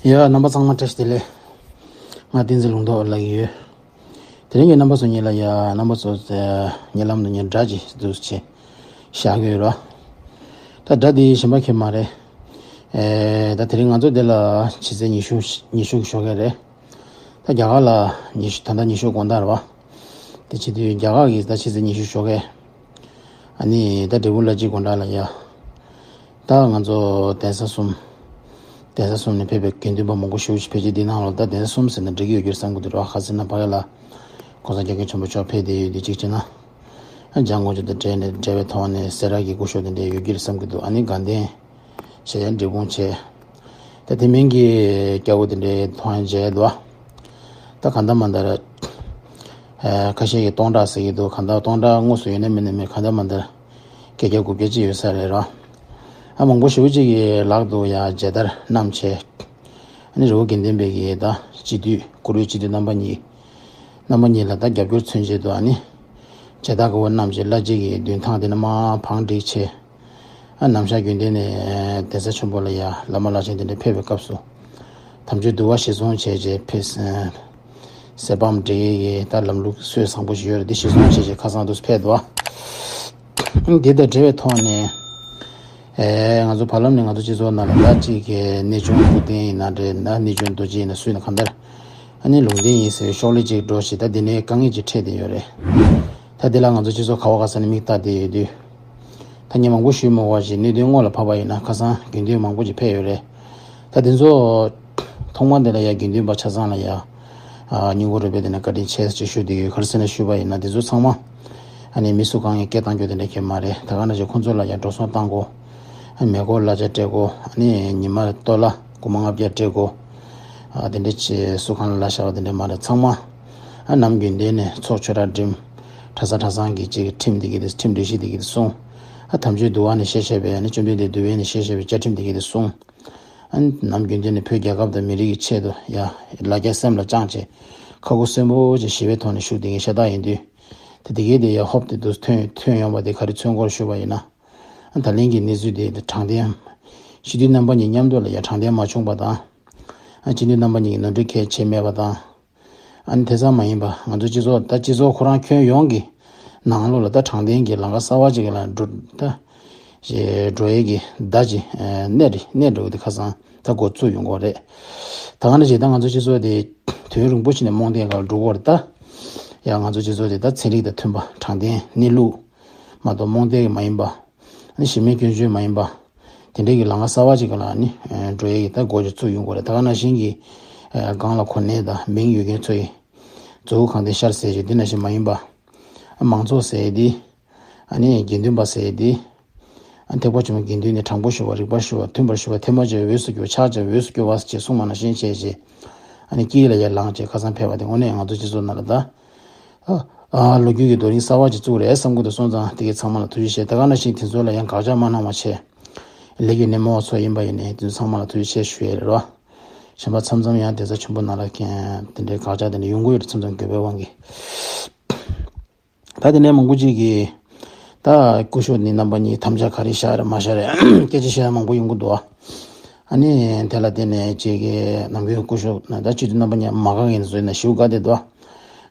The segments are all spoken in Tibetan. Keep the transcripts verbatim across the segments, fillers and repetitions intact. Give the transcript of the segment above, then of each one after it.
ཡ། རྣམ་པ་ཚང་མ་བཀྲ་ཤིས་བདེ་ལེགས། ང་བསྟན་འཛིན་ལུང་རྟོགས་ལབ་ཀྱི་ཡོད། དེ་རིང་གི་རྣམ་པ་ཚོ་གཉིས་ལ་ཡ། རྣམ་པ་ཚོ་ཉེ་ལམ་དུ་ངས་སྒྲ་ཅིག་འདུག་ཅེས་བཞག་གི་ཡོད་ར། ད་སྒྲ་འདི་གཞན་པ་གང་ཡང་མ་རེད། ཨེ། ད་དེ་རིང་ང་ཚོ་འདི་ལ་ཕྱི་ཚེས་ཉི་ཤུ། ཉི་ཤུ་གི་ཞོགས་ཀས་རེད། ད་རྒྱ་གར་ལ་ཉི་ཤུ། ད་ལྟ་ཉི་ཤུ་དགོང་དག་རེད་བ། དེ་བྱེད་དུས་རྒྱ་གར་གྱི་ད་ཕྱི་ཚེས་ཉི་ཤུ་ཞོགས་ཀས། ཨ་ནི་ད་འབྲས་སྤུངས་ལ་གཅིག་དགོང་དག་ལ་ཡ། ད་ང་ཚོ་གདན་ས་གསུམ། གདན་ས་གསུམ་ནས་ཕེབས་པའི་དགེ་འདུན་པ་མང་པོ་ཞེ་པོ་ཅིག་ཕལ་ཆེར་འདི་ནང་ལ། ད་གདན་ས་གསུམ་ཟེར་ན་འགྲིག་གི་ཡོད་རྒྱུར་བསམ་གྱི་འདུག་ར། ག་ཟེར་ན་ཕ་གི་ལ་༸གོང་ས་༸སྐྱབས་མགོན་ཆེན་པོ་མཆོག་ཕེབས་བསྡད་ཡོད་དུས་གཅིག་བྱས་ན། འཇང་དགུང་ཆོས་དང་འབྲེལ་ནས་འབྲེལ་བའི་ཐོག་ནས་སེ་ར་གི་སྐུ་ཞབས་དེ་འདྲ་ཡོད་རྒྱུ་རེད་བསམ་གྱི་འདུག་ཨ་ནི་དགའ་ལྡན་བྱས། འབྲས་སྤུངས་བྱས། ད་དེ་མིན་གྱི་སྐྱ་བོ་དེ་འདྲའི་ཐོག་མཇལ་འདུག་ད་གང་ལྟར་མ་ལྟར། ཨ། ཁ་ཤས་ཀྱིས་སྟོང་ཕྲག་ཟེར་གྱི་འདུག་གང་ལྟར་སྟོང་ཕྲག་དངོས་སུ་ཡོད་ན་མེད་ན་མེད། གང་ལྟར་མ་ལྟར་བརྒྱད་བརྒྱ་དགུ་བརྒྱ་ཅིག་ཡོད་ས་རེད་ར། ཨ། མང་པོ་ཞེ་པོ་ཅིག་གིས་ལག་ཏུ་ཡ་མཇལ་དར་བསྣམས་བྱས། ཨ་ནི་རི་བོ་དགེ་ལྡན་པའི་གི་ད་སྤྱི་འཐུས། བཀུར་འོས་སྤྱི་འཐུས་རྣམ་པ་གཉིས། རྣམ་པ་གཉིས་ལ་ད་རྒྱབ་སྐྱོར་མཚོན་ཆེད་དུ། ཨ་ནི་མཇལ་དར་དཀར་པོ་བསྣམས་བྱས། བླ་སྤྱི་གི་མདུན་ཐང་དེ་ནས་མར་བང་བསྒྲིགས་བྱས། ཨ། ནམ་ཞག་རྒྱུན་ལྡན་ནས་གདན་ས་ཆེན་པོ་ལ་ཡ་བླ་མ་བླ་ཆེན་དེ་འདྲ་ཕེབས་པའི་སྐབས་སུ། དམ་ཆོས་འདུལ་བ་གཞིར་བཟུང་བྱས་བྱས་ཕེབས། གསེར་བམ་བསྒྲིགས་ཀྱི་ད་ལམ་ལུགས་སྲོལ་བཟང་པོ་ཞིག་ཡོད་རེད། དེ་གཞིར་བཟུང་བྱས་བྱས་ཁ་སང་དུ་ཕེབས་འདུག་འདི་དང་འབྲེལ་བའི་ཐོག་ནས། ཨེ། ང་ཚོ་བར་ལམ་ནས་ང་ཚོ་སྤྱི་ཚོགས་ནང་ལ་ད་གཅིག་གི་གནས་ཆུང་སྐུ་རྟེན་ཡིན་ན་རེད། ད་གནས་ཆུང་རྡོ་རྗེ་ཡིན་ན་སུ་ཡིན་ན་གང་ལྟར། ཨ་ནི་ལུང་བསྟན་ཡིན་ཟེར་བའི་ཤོག་ལྷེ་གཅིག་འགྲོ་བཞིན། ད་འདི་ནས་དཀའ་ངལ་ཅིག་འཕྲད་བསྡད་ཡོད་རེད། ད་འདི་ལ་ང་ཚོ་སྤྱི་ཚོགས་ག་བ་ག་ས་ནས་མིག་ལྟ་བསྡད་ཡོད་དུས། ད་ངས་མང་པོ་ཞུས་མ་དགོས་པ་ཞིག་གནད་དོན་དངོས་ལ་བབས་པ་ཡིན་ན། ཁ་སང་དགེ་འདུན་མང་པོ་ཞིག་ཕེབས་ཡོད་རེད། ད་དེ་ཚོ་ཐོག་མ་འདི་ལ་ཡ་དགེ་འདུན་པ་ཆ་ཚང་ལ་ཡ། ཨ། སྙིང་ཁོང་རུས་པའི་དེ་ནས་བཀའ་དྲིན་ཆེ་ཞེས་ཞུ་བསྡད་ཡོད། ག་རེ་ཟེར་ན་ཞུས་པ་ཡིན་ན་དེ་ཚོ་ཚང་མ། ཨ་ནི་མི་སུ་གང་ཡང་སྐད་བཏང་རྒྱུ་དེ་འདྲ་གང་ཡང་མ་རེད། ད་ག་ནང་བཞིན་ཁོང་ཚོ་ལ་ཡ་འགྲོ་སོང་བཏང་དགོས། ཨ། མེ་འཁོར་གླ་ཆ་སྤྲད་དགོས། ཨ་ནི་ཉི་མ་ལ་ཌོ་ལར་སྒོར་མོ་ལྔ་བརྒྱ་སྤྲད་དགོས། ཨ། དེ་འདྲ་ཅིག་སུ་གང་ལ་བྱ་བ་དེ་འདྲ་མ་རེད། ཚང་མ། ཨ། ནམ་རྒྱུན་ལྡན་ནས་ཚོགས་ཆོས་གྲྭ་འགྲིམ། གྲྭ་ས་གྲྭ་ཚང་གི་ཅིག་ཁྲིམས་འདི་གི་དེ། ཁྲིམས་སྒྲིག་གཞི་འདི་གི་དེ་སྲུང་། ཨ། དམ་ཆོས་འདུལ་བ་ནས་བཤད་བཤད་པའི། ཨ་ནི་བཅོམ་ལྡན་འདས་འདུལ་བའི་ནས་བཤད་བཤད་པའི་བཅའ་ཁྲིམས་འདི་གི་དེ་སྲུང་། ཨ། ནམ་རྒྱུན་ལྡན་ནས་བོད་རྒྱལ་ཁབ་དང་མི་རིགས་ཀྱི་ཆེད་དུ་ཡ་ལ་རྒྱ་སེམས་ལ་བཅངས་བྱས། ཁ་ཁུ་སིམ་པོ་བྱས་ཞི་བའི་ཐོག་ནས་བཞུགས་བསྡད་མཁན་ཤ་སྟག་ཡིན་དུས། དེ་དེ་གའི་དེ་ཡ་ཧོབ་སྟེ་འདུག་ཐོན། ཐོན་ཡོང་བ་དེ་ག་རེ་མཚོན་སྐོར་ཞུས་པ་ཡིན་ན། ཨ། ད་ལན་གྱི་གནས་ཚུལ་དེ་དྲང་བདེན། སྤྱི་འཐུས་རྣམ་པ་གཉིས་མཉམ་དུ་ལ་ཡ་དྲང་བདེན་མ་བྱུང་བ་དང་། ཨ། སྤྱི་འཐུས་རྣམ་པ་གཉིས་ཀྱིས་ནོར་འཁྲུལ་གལ་ཆེ་མེད་པ་དང་། ཨ་ནི་དེ་ཙམ་མ་ཡིན་པ་ང་ཚོ་སྤྱི་ཚོགས། ད་སྤྱི་ཚོགས་ཁོ་རང་ཁྱོན་ཡོངས་ཀྱི་ནང་ལོགས་ལ་ད་དྲང་བདེན་གྱི་ལམ་ཁ་གསར་བ་ཅིག་ལ་འགྲོ། ད་ཅེས་འགྲོ་ཡས་ཀྱི་བརྡ་ཅིག་ཨ། སྣེ་རེ་སྣེ་འགྲོ་གི་དེ་ཁ་སང་ད་འགོ་བཙུགས་ཡོང་གི་རེད། ད་ག་ནང་བཞིན་ད་ང་ཚོ་སྤྱི་ཚོགས་དེ་དུས་ཡུན་རིང་པོ་ཞིག་ནས་རྨོངས་དད་སྒང་ལ་འགྲོ་གི་རེད། ད་ཡང་ང་ཚོ་སྤྱི་ཚོགས་དེ་ད་ཚན་རིག་དང་མཐུན་པ། དྲང་བདེན། གནས་ལུགས་མ་གཏོགས་རྨོངས་དད་ཀྱི་མ་ཡིན་པ། ཨ་ནི་གཞི་མེད་སྐྱོན་བརྗོད་མ་ཡིན་པ། དེ་འདྲའི་གི་ལམ་ཁ་གསར་བ་ཅིག་ག་ལ་ནི་འགྲོ་ཡས་ཀྱི་ད་སྒོ་ཅིག་བཙུགས་ཡོང་གི་རེད། ད་ག་ནང་བཞིན་གྱི་སྒང་ལ་གོ་གནས་དང་མིང་ཡོད་མཁན་ཚོ་ཡིས་མཛུ་གུ་གང་དེ་ཤར་ཟེར་ཞིག་འདི་ནང་བཞིན་མ་ཡིན་པ། མང་ཚོགས་ཟེར་ཡས་འདི། ཨ་ནི་དགེ་འདུན་པ་ཟེར་ཡས་འདི། ཨ། ཐེག་པ་ཆེན་པོ་དགེ་འདུན་ནི། དྲང་པོ་ཞུ་བ། རིགས་པ་ཞུ་བ། མཐུན་པར་ཞུ་བ། ཐལ་མོ་སྦྱར་བས་འོས་སུ་གྱུར་པ། ཕྱག་བྱ་བས་འོས་སུ་གྱུར་པ་ཞེས་གསུངས་པ་ནང་བཞིན་བྱས་བྱས། ཨ་ནི་དཀྱིལ་ལ་ཡར་ལངས་བྱས་ཁ་སང་ཕེབས་པ་དེ་དངོས་གནས་ང་ཚོ་སྤྱི་ཚོགས་ནང་ལ་ད། ཨ། ལོ་རྒྱུས་ཀྱི་རྡོ་རིང་གསར་བ་ཅིག་བཙུགས་རེད་བསམ་གྱི་འདུག་སོང་ཙང་དེ་གའི་ཚང་མ་ལ་ཐུགས་རྗེ་ཆེ། ད་ག་ནང་བཞིན་དེ་ཚོ་ལ་ཡང་དགག་བྱ་མ་གནང་བ་བྱས། ལས་ཀྱི་སྣེ་མོ་བ་ཚོ་ཡིན་པ་ཡིན་ནའི་དེ་ཚོ་ཚང་མ་ལ་ཐུགས་རྗེ་ཆེ་ཞུ་ཡས་རེད་བ། གཞན་པ་མཚམས་མཚམས་ཡང་གདན་ས་ཆེན་པོ་ནང་ལ་མཁན་དེ་འདྲའི་དགག་བྱ་དེ་འདྲ་ཡོང་གི་ཡོད་རེད། མཚམས་མཚམས་དགོས་པའི་དབང་གིས། ད་དེ་ནས་མང་པོ་ཅིག་གིས། ད་སྐུ་ཞབས་ནི་རྣམ་པ་གཉིས་དམ་བཅའ་ག་རེ་བཞག་རེད་མ་བཞག་རེད་སྐད་ཆ་བཤད་ཡ་མང་པོ་ཡོང་གི་འདུག་ཨ་ནི་དེ་ལ་བརྟེན་ནས་ཅིག་གིས་ནམ་རྒྱུན་སྐུ་ཞབས་ན་ད་སྤྱི་འཐུས་རྣམ་པ་གཉིས་མ་དགའ་མཁན་ཚོ་ཡིན་ན་ཞེ་པོ་དགའ་བསྡད་འདུག་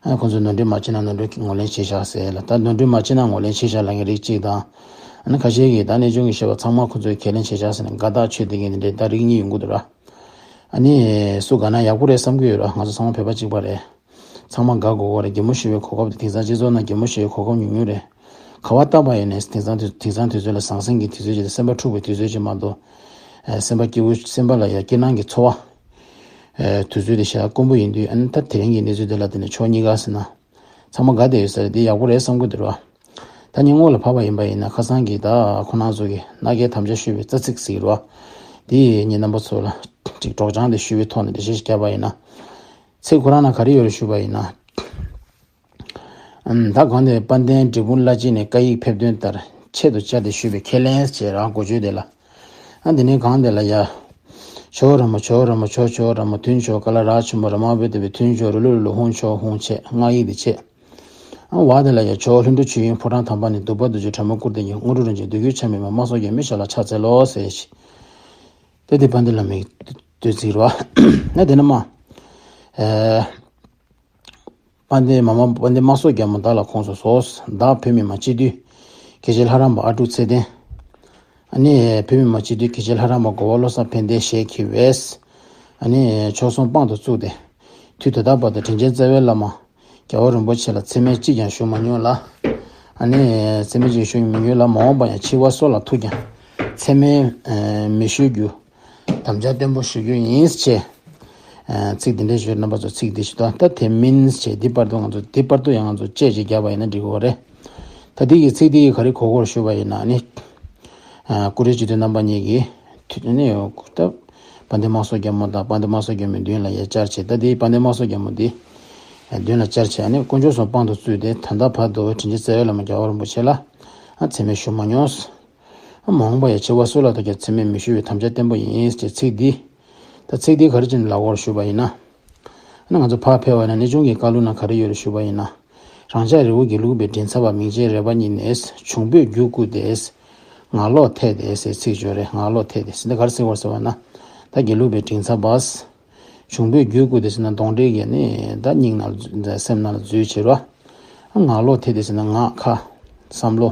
ཨ། ཁོང་ཚོས་ནོར་འཁྲུལ་མ་བྱས་ན་ནོར་འཁྲུལ་ངོས་ལེན་བྱས་བཞག་ཟེར་ལ། ད་ནོར་འཁྲུལ་མ་བྱས་ན་ངོས་ལེན་བྱས་བཞག་ལབ་མཁན་རིགས་གཅིག་དང་། ཨ་ནི་ཁ་ཤས་ཀྱིས་ད་གནས་ཆུང་གིས་བཤད་པ་ཚང་མ་ཁོང་ཚོས་ཁས་ལེན་བྱས་བཞག་ཟེར་ནས་དགའ་ཐག་ཆོད་བསྡད་མཁན་དེ་འདྲའི་ད་རིགས་གཉིས་ཡོང་གི་འདུག་ར། ཨ་ནི་སུ་དགའ་ན་ཡག་པོ་རེད་བསམ་གྱི་ཡོད་ར། ང་ཚོ་ཚང་མ་བོད་པ་གཅིག་པ་རེད། ཚང་མ་དགའ་དགོས་ཀྱི་རེད། གད་མོ་ཤོར་བའི་གོ་སྐབས་དེ་དེང་སང་སྤྱི་ཚོགས་ནང་གད་མོ་ཤོར་བའི་གོ་སྐབས་ཉུང་ཉུང་རེད། ག་བ་བཏང་པ་ཡིན་ནའི་དེང་སང་དུས་དེང་སང་དུས་ཚོད་ལ་ཟང་ཟིང་གི་དུས་ཚོད་ཅིག་དང་། སེམས་པ་འཁྲུགས་པའི་དུས་ཚོད་ཅིག་མ་གཏོགས། ཨ། སེམས་པ་སྐྱིད་པོ། སེམས་པ་ལ་ཡ་སྐྱིད་སྣང་གི་ཚོར་བ། ཨ། དུས་ཚོད་དེ་ཞེ་དྲག་དཀོན་པོ་ཡིན་དུས། ཨ་ནི་ད་དེ་རིང་གི་གནས་ཚུལ་དེ་ལ་བརྟེན་ནས་ཕྱོགས་གཉིས་ཀ་ཟེར་ན། ཚང་མ་དགའ་བསྡད་ཡོད་ས་རེད། དེ་ཡག་པོ་རེད་བསམ་གྱི་འདུག་ར། ད་ངས་དངོས་ལ་བབས་པ་ཡིན་པ་ཡིན་ན། ཁ་སང་གི་ད་ཁོ་རང་ཚོ་གིས་མནའ་སྐྱེལ་དམ་བཅའ་ཞུས་པའི་རྩ་ཚིག་ཟེར་གྱི་རེད་བ། དེ་ངས་རྣམ་པ་ཚོ་ལ་ཅིག་སྒྲོག་སྦྱང་དེ་ཞུས་པའི་ཐོག་ནས་འགྲེལ་བཤད་ཞིག་བརྒྱབ་པ་ཡིན་ན། ཚིག་ཁོ་རང་ན་ག་རེ་ཡོད་རེད་ཞུས་པ་ཡིན་ན། ཨམ། ད་གོང་དེ་དཔལ་ལྡན་འབྲས་སྤུངས་བླ་སྤྱི་ནས་བཀའ་ཡིག་ཕེབས་དོན་ལྟར་ཆེད་དུ་བཅར་ཏེ་ཞུས་པའི་ཁས་ལེན་བྱས་རང་འགོ་བརྗོད་དེ་ལ། ཨ། འདི་ནས་གང་དེ་ལ་ཡ། ཇོ་བོ་ར་མ། ཇོ་བོ་ར་མ། ཇོ་ཇོ་བོ་ར་མ། ཐུན་ཇོ། ཀ་ལ་ར་ཆེན་པོ། ར་མ་བི་དྷ་བི། ཐུན་ཇོ། རུ་ལུ་རུ་ལུ། ཧཱུྃ་ཇོ། ཧཱུྃ་ཆེ། སྔགས་ཡིག་འདི་ཆེ། ཨ། བ་དེ་ལ་ཡ། ཇོ་བོ་ལྷུན་གྲུབ་ཆོས་དབྱིངས་ཕོ་བྲང་དམ་པ་ནས། གདུག་པ་རྡོ་རྗེ་དྲག་མོའི་སྐུར་བསྟན་ཅིང་། དངོས་གྲུབ་རིན་ཆེན་བདུད་རྒྱུད་ཆ་མེད་པ། དམག་ཟོར་རྒྱལ་མོའི་ཞབས་ལ་ཕྱག་འཚལ་ལོ་ཟེར་ཞིང་། དེ་དེ་དཔལ་ལྡན་བླ་མའི་ བསྡུས་ཚིག་རེད་བ། ན་དེ་ནས་མ། ཨེ། དཔལ་ལྡན་མ་མ་དཔལ་ལྡན་དམག་ཟོར་རྒྱལ་མོ་བདག་ལ་དགོངས་སུ་གསོལ། བདག་བོད་མི་མང་སྤྱི་འཐུས། དགེ་བཤེས་ལྷ་རམས་པ་ཨ་ཀྲུག་ཚེ་བརྟན། ཨ་ནི་བོད་མི་མང་སྤྱི་འཐུས་དགེ་བཤེས་ལྷ་རམས་པ་གོ་བ་བློ་བཟང་ཕན་བདེ་ཞེས་གི་བས། ཨ་ནི་ཆོལ་གསུམ་དཔང་དུ་བཙུགས་ཏེ། དུས་ད་ལྟ་བར་དུ་དྲིན་ཅན་རྩ་བའི་བླ་མ། རྒྱལ་བ་རིན་པོ་ཆེ་ལ་མཚན་སྨད་གཅིག་ཀྱང་ཞུ་མ་མྱོང་ལ། ཨ་ནི་མཚན་སྨད་གཅིག་ཞུ་མི་མྱོང་ལ། མ་འོངས་པ་ཡང་འཆི་བ་སྲོག་ལ་ཐུག་ཀྱང་མཚན་སྨད་མི་ཞུ་རྒྱུ། དམ་བཅའ་བརྟན་པོ་ཞུ་རྒྱུ་ཡིན་ཞེས། ཚིག་འདི་འདྲ་ཞུ། རྣམ་པ་ཚོ་ཚིག་འདི་ཞུ་དང་། ད་དེ་མིན་ཞེས་འདི་བར་དུ་ང་ཚོ་འདི་བར་དུ་ཡང་ང་ཚོ་བཅད་ཅིག་བརྒྱབ་པ་ཡིན་ན་འགྲིག་གི་རེད། ད་འདི་གི་ཚིག་འདི་གི་ག་རེ་གོ་དགོས་ཞུ་བ་ཡིན་ན་ནི། ཀུ་རེ་སྤྱི་འཐུས་རྣམ་པ་གཉིས་ཀྱིས་ནི་ད་དཔལ་ལྡན་དམག་ཟོར་རྒྱལ་མོ་དང་དཔལ་ལྡན་དམག་ཟོར་རྒྱལ་མོའི་མདུན་ལ་ཡ་བཅར་བྱས། ད་འདི་དཔལ་ལྡན་དམག་ཟོར་རྒྱལ་མོ་འདི་མདུན་ལ་བཅར་བྱས། ཨ་ནི་དཀོན་མཆོག་གསུམ་དཔང་དུ་བཙུགས་ཏེ་ད་ལྟ་བར་དུ་དྲིན་ཅན་རྩ་བའི་བླ་མ་རྒྱལ་བ་རིན་པོ་ཆེ་ལ་མཚན་སྨད་ཞུ་མ་མྱོང་། མ་འོངས་པ་ཡང་འཆི་བ་སྲོག་ལ་ཐུག་ཀྱང་མཚན་སྨད་མི་ཞུ་བའི་དམ་བཅའ་བརྟན་པོ་ཡིན་ཞེས་ཚིག་འདི། ད་ཚིག་འདི་ག་རེ་བྱས་ནས་ལབ་དགོས་རེད་ཞུས་པ་ཡིན་ན། ཨ་ནི་ང་ཚོ་ཕར་ཕེབས་པ་ཡིན་ན་གནས་ཆུང་གི་བཀའ་ལུང་ནང་ག་རེ་ཡོད་རེད་ཞུས་པ་ཡིན་ན། རང་ཅག་རི་བོ་དགེ་ལུགས་པའི་མགྲིན་ཚབ་པ་མིང་ཅན་རས་པ་ཉིད་ནས་འབྱུང་པོའི་རྒྱུད་བསྐུལ་ཏེ། ངག་ལོག་ཐེབས་ཏེ་ཟེར་ཚིག་ཡོད་རེད། ངག་ལོག་ཐེབས་ཏེ་ཟེར་འདི་ག་རེ་ཟེར་བ་ཟེར་བ་ན། ད་དགེ་ལུགས་པའི་མགྲིན་ཚབ་པ། འབྱུང་པོའི་རྒྱུད་བསྐུལ་ཏེ་ཟེར་ན་གདོན་འདྲེ་གིས་ནི་ད་སྙིང་ནང་ལ་སེམས་ནང་ལ་འཛུལ་བྱེད་རོ། ངག་ལོག་ཐེབས་ཏེ་ཟེར་ན་ངག་ཁ། བསམ་བློ།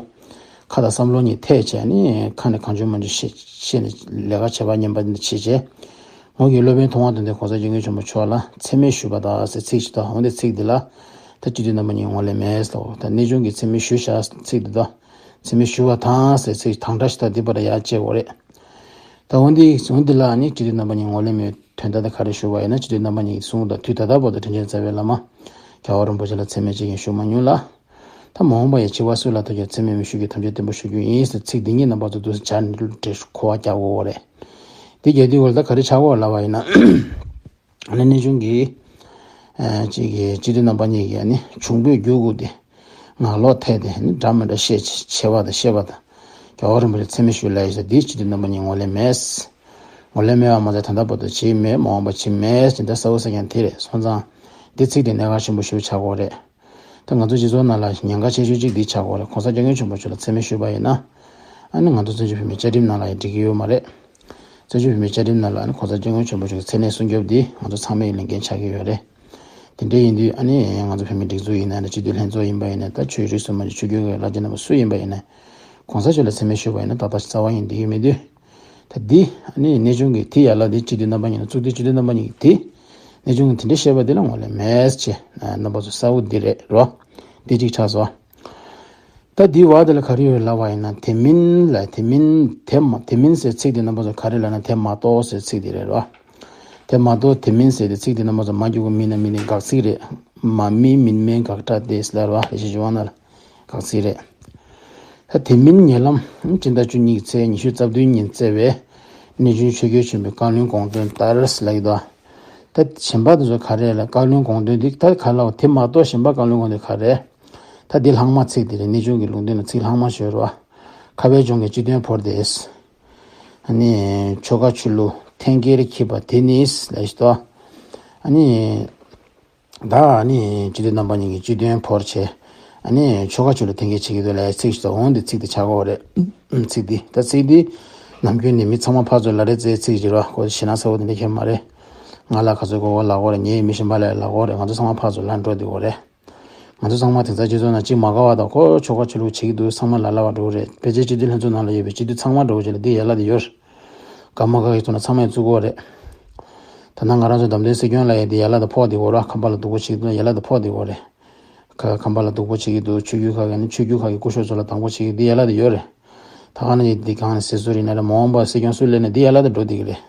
ཁ་དང་བསམ་བློ་གཉིས་ཐེག་བྱས་ནས་ཁ་ནས་གང་བྱུང་མང་བྱུང་བཤད་བཤད་ནས་ལས་ཀ་བྱེད་པ་ངན་པ་འདི་བྱེད་བྱས། ངོས་ཀྱི་སློབ་དཔོན་མཐོང་བ་དོན་ལྡན་གོང་ས་སྐྱབས་མགོན་ཆེན་པོ་མཆོག་ལ་མཚན་སྨད་ཞུས་པ་དང་ཟེར་ཚིག་ཞིག་དང་། འོན་ཏེ་ཚིག་འདི་ལ་ད་སྤྱི་འཐུས་རྣམ་པ་གཉིས་ངོས་ལེན་མེད་ལོ། ད་གནས་ཆུང་གི་མཚན་སྨད་ཞུས་བཞག་ཚིག་འདི་དང་། མཚན་སྨད་ཞུ་བ་དང་ཟེར་ཚིག་དང་སྒྲ་ཞིག་དང་འདི་པར་ཡར་བཅད་འོ་རེད། ད་འོན་ཏེ་འོན་ཏེ་ལ་ནི་སྤྱི་འཐུས་རྣམ་པ་གཉིས་ངོས་ལེན་མེད། དོན་དག་དེ་ག་རེ་ཞུ་བ་ཡིན་ན། སྤྱི་འཐུས་རྣམ་པ་གཉིས་ཀྱིས་གསུངས་དང་། དུས་ད་ལྟ་བར་དུ་དྲིན་ཅན་རྩ་བའི་བླ་མ་རྒྱལ་བ་རིན་པོ་ཆེ་ལ་མཚན་སྨད་ཅིག་ཀྱང་ཞུ་མ་མྱོང་ལ། ད་མ་འོངས་པ་ཡང་འཆི་བ་སྲོག་ལ་ཐུག་ཀྱང་མཚན་སྨད་མི་ཞུ་རྒྱུའི་དམ་བཅའ་བརྟན་པོ་ཞུ་རྒྱུ་ཡིན་ཟེར་ཚིག་འདི་གཉིས་རྣམ་པ་ཚོ་འདུག་སེ་སྦྱར་ནས་འགྲེལ་གོ་བ་རྒྱག་དགོས་པ་རེད། འདི་རྒྱག་དུས་སྐོར་ལ་ད་ག་རེ་ཆགས་ཀྱི་ཡོད་ལབ་པ་ཡིན་ན། ཨ་ནི་གནས་ཆུང་གི་ཨ་ཅིག་གི་སྤྱི་འཐུས་རྣམ་པ་གཉིས་ཀྱིས་ཨ་ནི་འབྱུང་པོའི་རྒྱུད་བསྐུལ་ཏེ། ངག་ལོག་ཐེབས་ཏེ་ཨ་ནི་འདྲ་མི་འདྲ་བཤད་བྱས་པ་དང་བཤད་པ་དང་། རྒྱལ་བ་རིན་པོ་ཆེ་མཚན་སྨད་ཞུས་ལབ་ཡོད་ས་འདི་སྤྱི་འཐུས་རྣམ་པ་གཉིས་ངོས་ལེན་མེད། ངོས་ལེན་མེད་པ་མ་ཟད་ད་ལྟ་བར་དུ་བྱས་མེད། མ་འོངས་པ་བྱེད་མེད་ཅེས་འདི་གསལ་པོ་གསལ་རྐྱང་དེ་རེད། སོང་ཙང་འདི་ཚིག་དེ་གནད་འགག་ཆེན་པོ་ཞིག་ཆགས་ཀྱི་ཡོད་རེད། ད་ང་ཚོ་སྤྱི་ཚོགས་ནང་ལ་ཉེན་ཁ་ཆེ་ཤོས་གཅིག་འདི་ཆགས་ཀྱི་ཡོད་རེད། གོང་ས་སྐྱབས་མགོན་ཆེན་པོ་མཆོག་ལ་མཚན་སྨད་ཞུས་པ་ཡིན་ན། ཨ་ནི་ང་ཚོ་བཙན་བྱོལ་བོད་མིའི་བཅའ་ཁྲིམས་ནང་ལ་ཡང་འགྲིག་གི་ཡོད་མ་རེད། བཙན་བྱོལ་བོད་མིའི་བཅའ་ཁྲིམས་ནང་ལ་ཨ་ནི་གོང་ས་སྐྱབས་མགོན་ཆེན་པོ་མཆོག་གི་མཚན་གནས་སྲུང་སྐྱོབ་འདི་ང་ཚོ་ཚང་མའི་ལས་འགན་ཆགས་ཀྱི་ཡོད་རེད། དེ་འདྲ་ཡིན་དུས་ཨ་ནི་ང་ཚོ་བོད་མིའི་སྒྲིག་འཛུགས་ཡིན་ན་རེད། སྤྱི་འཐུས་ལྷན་ཚོགས་ཡིན་པ་ཡིན་ན། ད་ཆོས་རིག་སྲུང་མ་ཆོས་བརྒྱུད་ཀྱི་བླ་ཆེན་རྣམ་པ་སུ་ཡིན་པ་ཡིན་ན། གོང་ས་མཆོག་ལ་མཚན་སྨད་ཞུས་པ་ཡིན་ན་ཏག་ཏག་རྩ་བ་ཉིད་འགྲིག་གི་མི་འདུག་ད་འདི་ཨ་ནི་གནས་ཆུང་གི་དེ་ཡན་ལག་འདི་སྤྱི་འཐུས་རྣམ་པ་གཉིས་ལ་གཙུག་སྡེ་སྤྱི་འཐུས་རྣམ་པ་གཉིས་ཀྱིས་དེ། གནས་ཆུང་གི་དེ་འདྲ་བཤད་པ་འདི་ལ་ངོས་ལེན་མེད་ཅེས་རྣམ་པ་ཚོ་གསལ་པོ་འདི་རེད་རོ། འདི་གཅིག་ཆགས་སོང་། ད་འདི་བར་དེ་ལ་ག་རེ་ཡོད་ལབ་པ་ཡིན་ན། དེ་མིན་ལ་དེ་མིན་དེ་མ་དེ་མིན་ཟེར་ཚིག་དེ་རྣམ་པ་ཚོ་ག་རེ་ལབ་ན། དེ་མ་གཏོགས་ཟེར་ཚིག་དེ་རེད་རོ། དེ་མ་གཏོགས་དེ་མིན་ཟེར་དེ་ཚིག་དེ་རྣམ་པ་ཚོ་མ་འགྱུར་བ་མིན་ན་མིན་ནི་དགག་ཚིག་རེད། མ་མིན་མིན་མིན་དགག་སྒྲ་སྟེ་ལབ་རོ། ལས་བྱེད་ཅུ་བ་ན་ལ། དགག་ཚིག་རེད། ད་དེ་མིན་ཉེ་ལམ་སྤྱི་ཟླ་བཅུ་གཉིས་ཚེས་ཉི་ཤུ་རྩ་བདུན་ཉིན་བསྩལ་བའི་གནས་ཆུང་ཆོས་རྒྱལ་ཆེན་པོའི་བཀའ་བློན་དགོངས་དོན་ལྟར་ལབ་ཀྱི་འདུག་ད་གཞན་པ་དེ་ཚོ་ག་རེ་ལ་བཀའ་བློན་དགོངས་དོན་འདི་ད་ག་ལ་བ་དེ་མ་གཏོགས་གཞན་པ་བཀའ་བློན་དགོངས་དོན་ག་རེ། ད་འདི་ལྷག་མ་ཚིག་དེ་རེད། གནས་ཆུང་གི་ལུང་བསྟན་ལ་ཚིག་ལྷག་མ་ཞོལ་བ། ཁ་བའི་ལྗོངས་ཀྱི་སྤྱི་དོན་བོར་ཏེ། ཨ་ནི་ཆོ་ག་ཆོས་ལུགས་འཐེན་འཁྱེར་འཁྱེར་བ་དེ་ནི་ལབ་ཞིག་ཏོ། ཨ་ནི། ད་ཨ་ནི་སྤྱི་འཐུས་རྣམ་པ་གཉིས་ཀྱི་སྤྱི་དོན་བོར་བྱས། ཨ་ནི་ཆོ་ག་ཆོས་ལུགས་འཐེན་འཁྱེར་བྱེད་ཀྱི་འདུག་ལབ་ཚིག་ཞིག་ཏུ་འོང་། འདི་ཚིག་དེ་ཆགས་ཀྱི་ཡོད་རེད། ཚིག་འདི་ད་ཚིག་འདི་ནམ་རྒྱུན་ནས་མི་ཚང་མ་ཕར་ཚུར་ལབ་རེས་རྩེད་ཚིག་ཅིག་རེད་བ། ཁོ་ཞེད་སྣང་ཚ་བོ་དེ་འདྲ་ཁྱོན་མ་རེད། ང་ལ་ག་ཚོད་དགོས་དགོས་ལབ་ཀྱི་ཡོད་རེད། ངའི་མི་གཞན་པ་ལ་ལབ་ཀྱི་ཡོད་རེད། ང་ཚོ་ཚང་མ་ཕར་ཚུར་ལབ་འགྲོ་བསྡད་ཀྱི་ཡོད་རེད། ང་ཚོ་ཚང་མ་དེང་སང་སྤྱི་ཚོགས་ནང་གཅིག་མ་དགའ་བ་དང་། ཁོ་ཆོ་ག་ཆོས་ལུགས་བྱེད་ཀྱི་འདུག་ཚང་མ་ལབ་ལབ་པ་འགྲོ་གི་རེད། ཕལ་ཆེར་སྤྱི་འཐུས་ལྷན་ཚོགས་ནང་ལ་ཡོད་པའི་སྤྱི་འཐུས་ཚང་མ་འགྲོ་གི་རེད་ལ། འདི་ཡན་ལག་དེ་ཡོད་རེད། དགའ་མ་དགའ་གི་ཐོག་ནས་ཚང་མས་བཙུགས་ཀྱི་ཡོད་རེད། ད་ནང་ང་རང་ཚོ་བདམས་ཐོན་སྲིད་སྐྱོང་ལ་ཡ་འདི་ཡན་ལག་དེ་ཕོག་བསྡད་ཀྱི་ཡོད་རེད། ཁམས་པ་ལ་སྡུག་པོ་བྱེད་ཀྱི་འདུག་ན་ཡན་ལག་དེ་ཕོག་བསྡད་ཀྱི་ཡོད་རེད། ཁ་ཁམས་པ་ལ་སྡུག་པོ་བྱེད་ཀྱི་འདུག་ཆོས་བརྒྱུད་ཁག་གི་ནི་ཆོས་བརྒྱུད་ཁག་གི་སྐུ་ཞབས་ཚོ་ལ་དང་པོ་བྱེད་ཀྱི་འདི་ཡན་ལག་དེ་ཡོད་རེད། ད་ག་ནང་བཞིན་འདི་གང་ནས་ཟེར་སྲོལ་ཡིན་ན་རེད། མ་འོངས་པར་སྲིད་སྐྱོང་སུ་སླེབས་ནས་འདི་ཡན་ལག་དེ་འགྲོ་བསྡད་ཀྱི་རེད།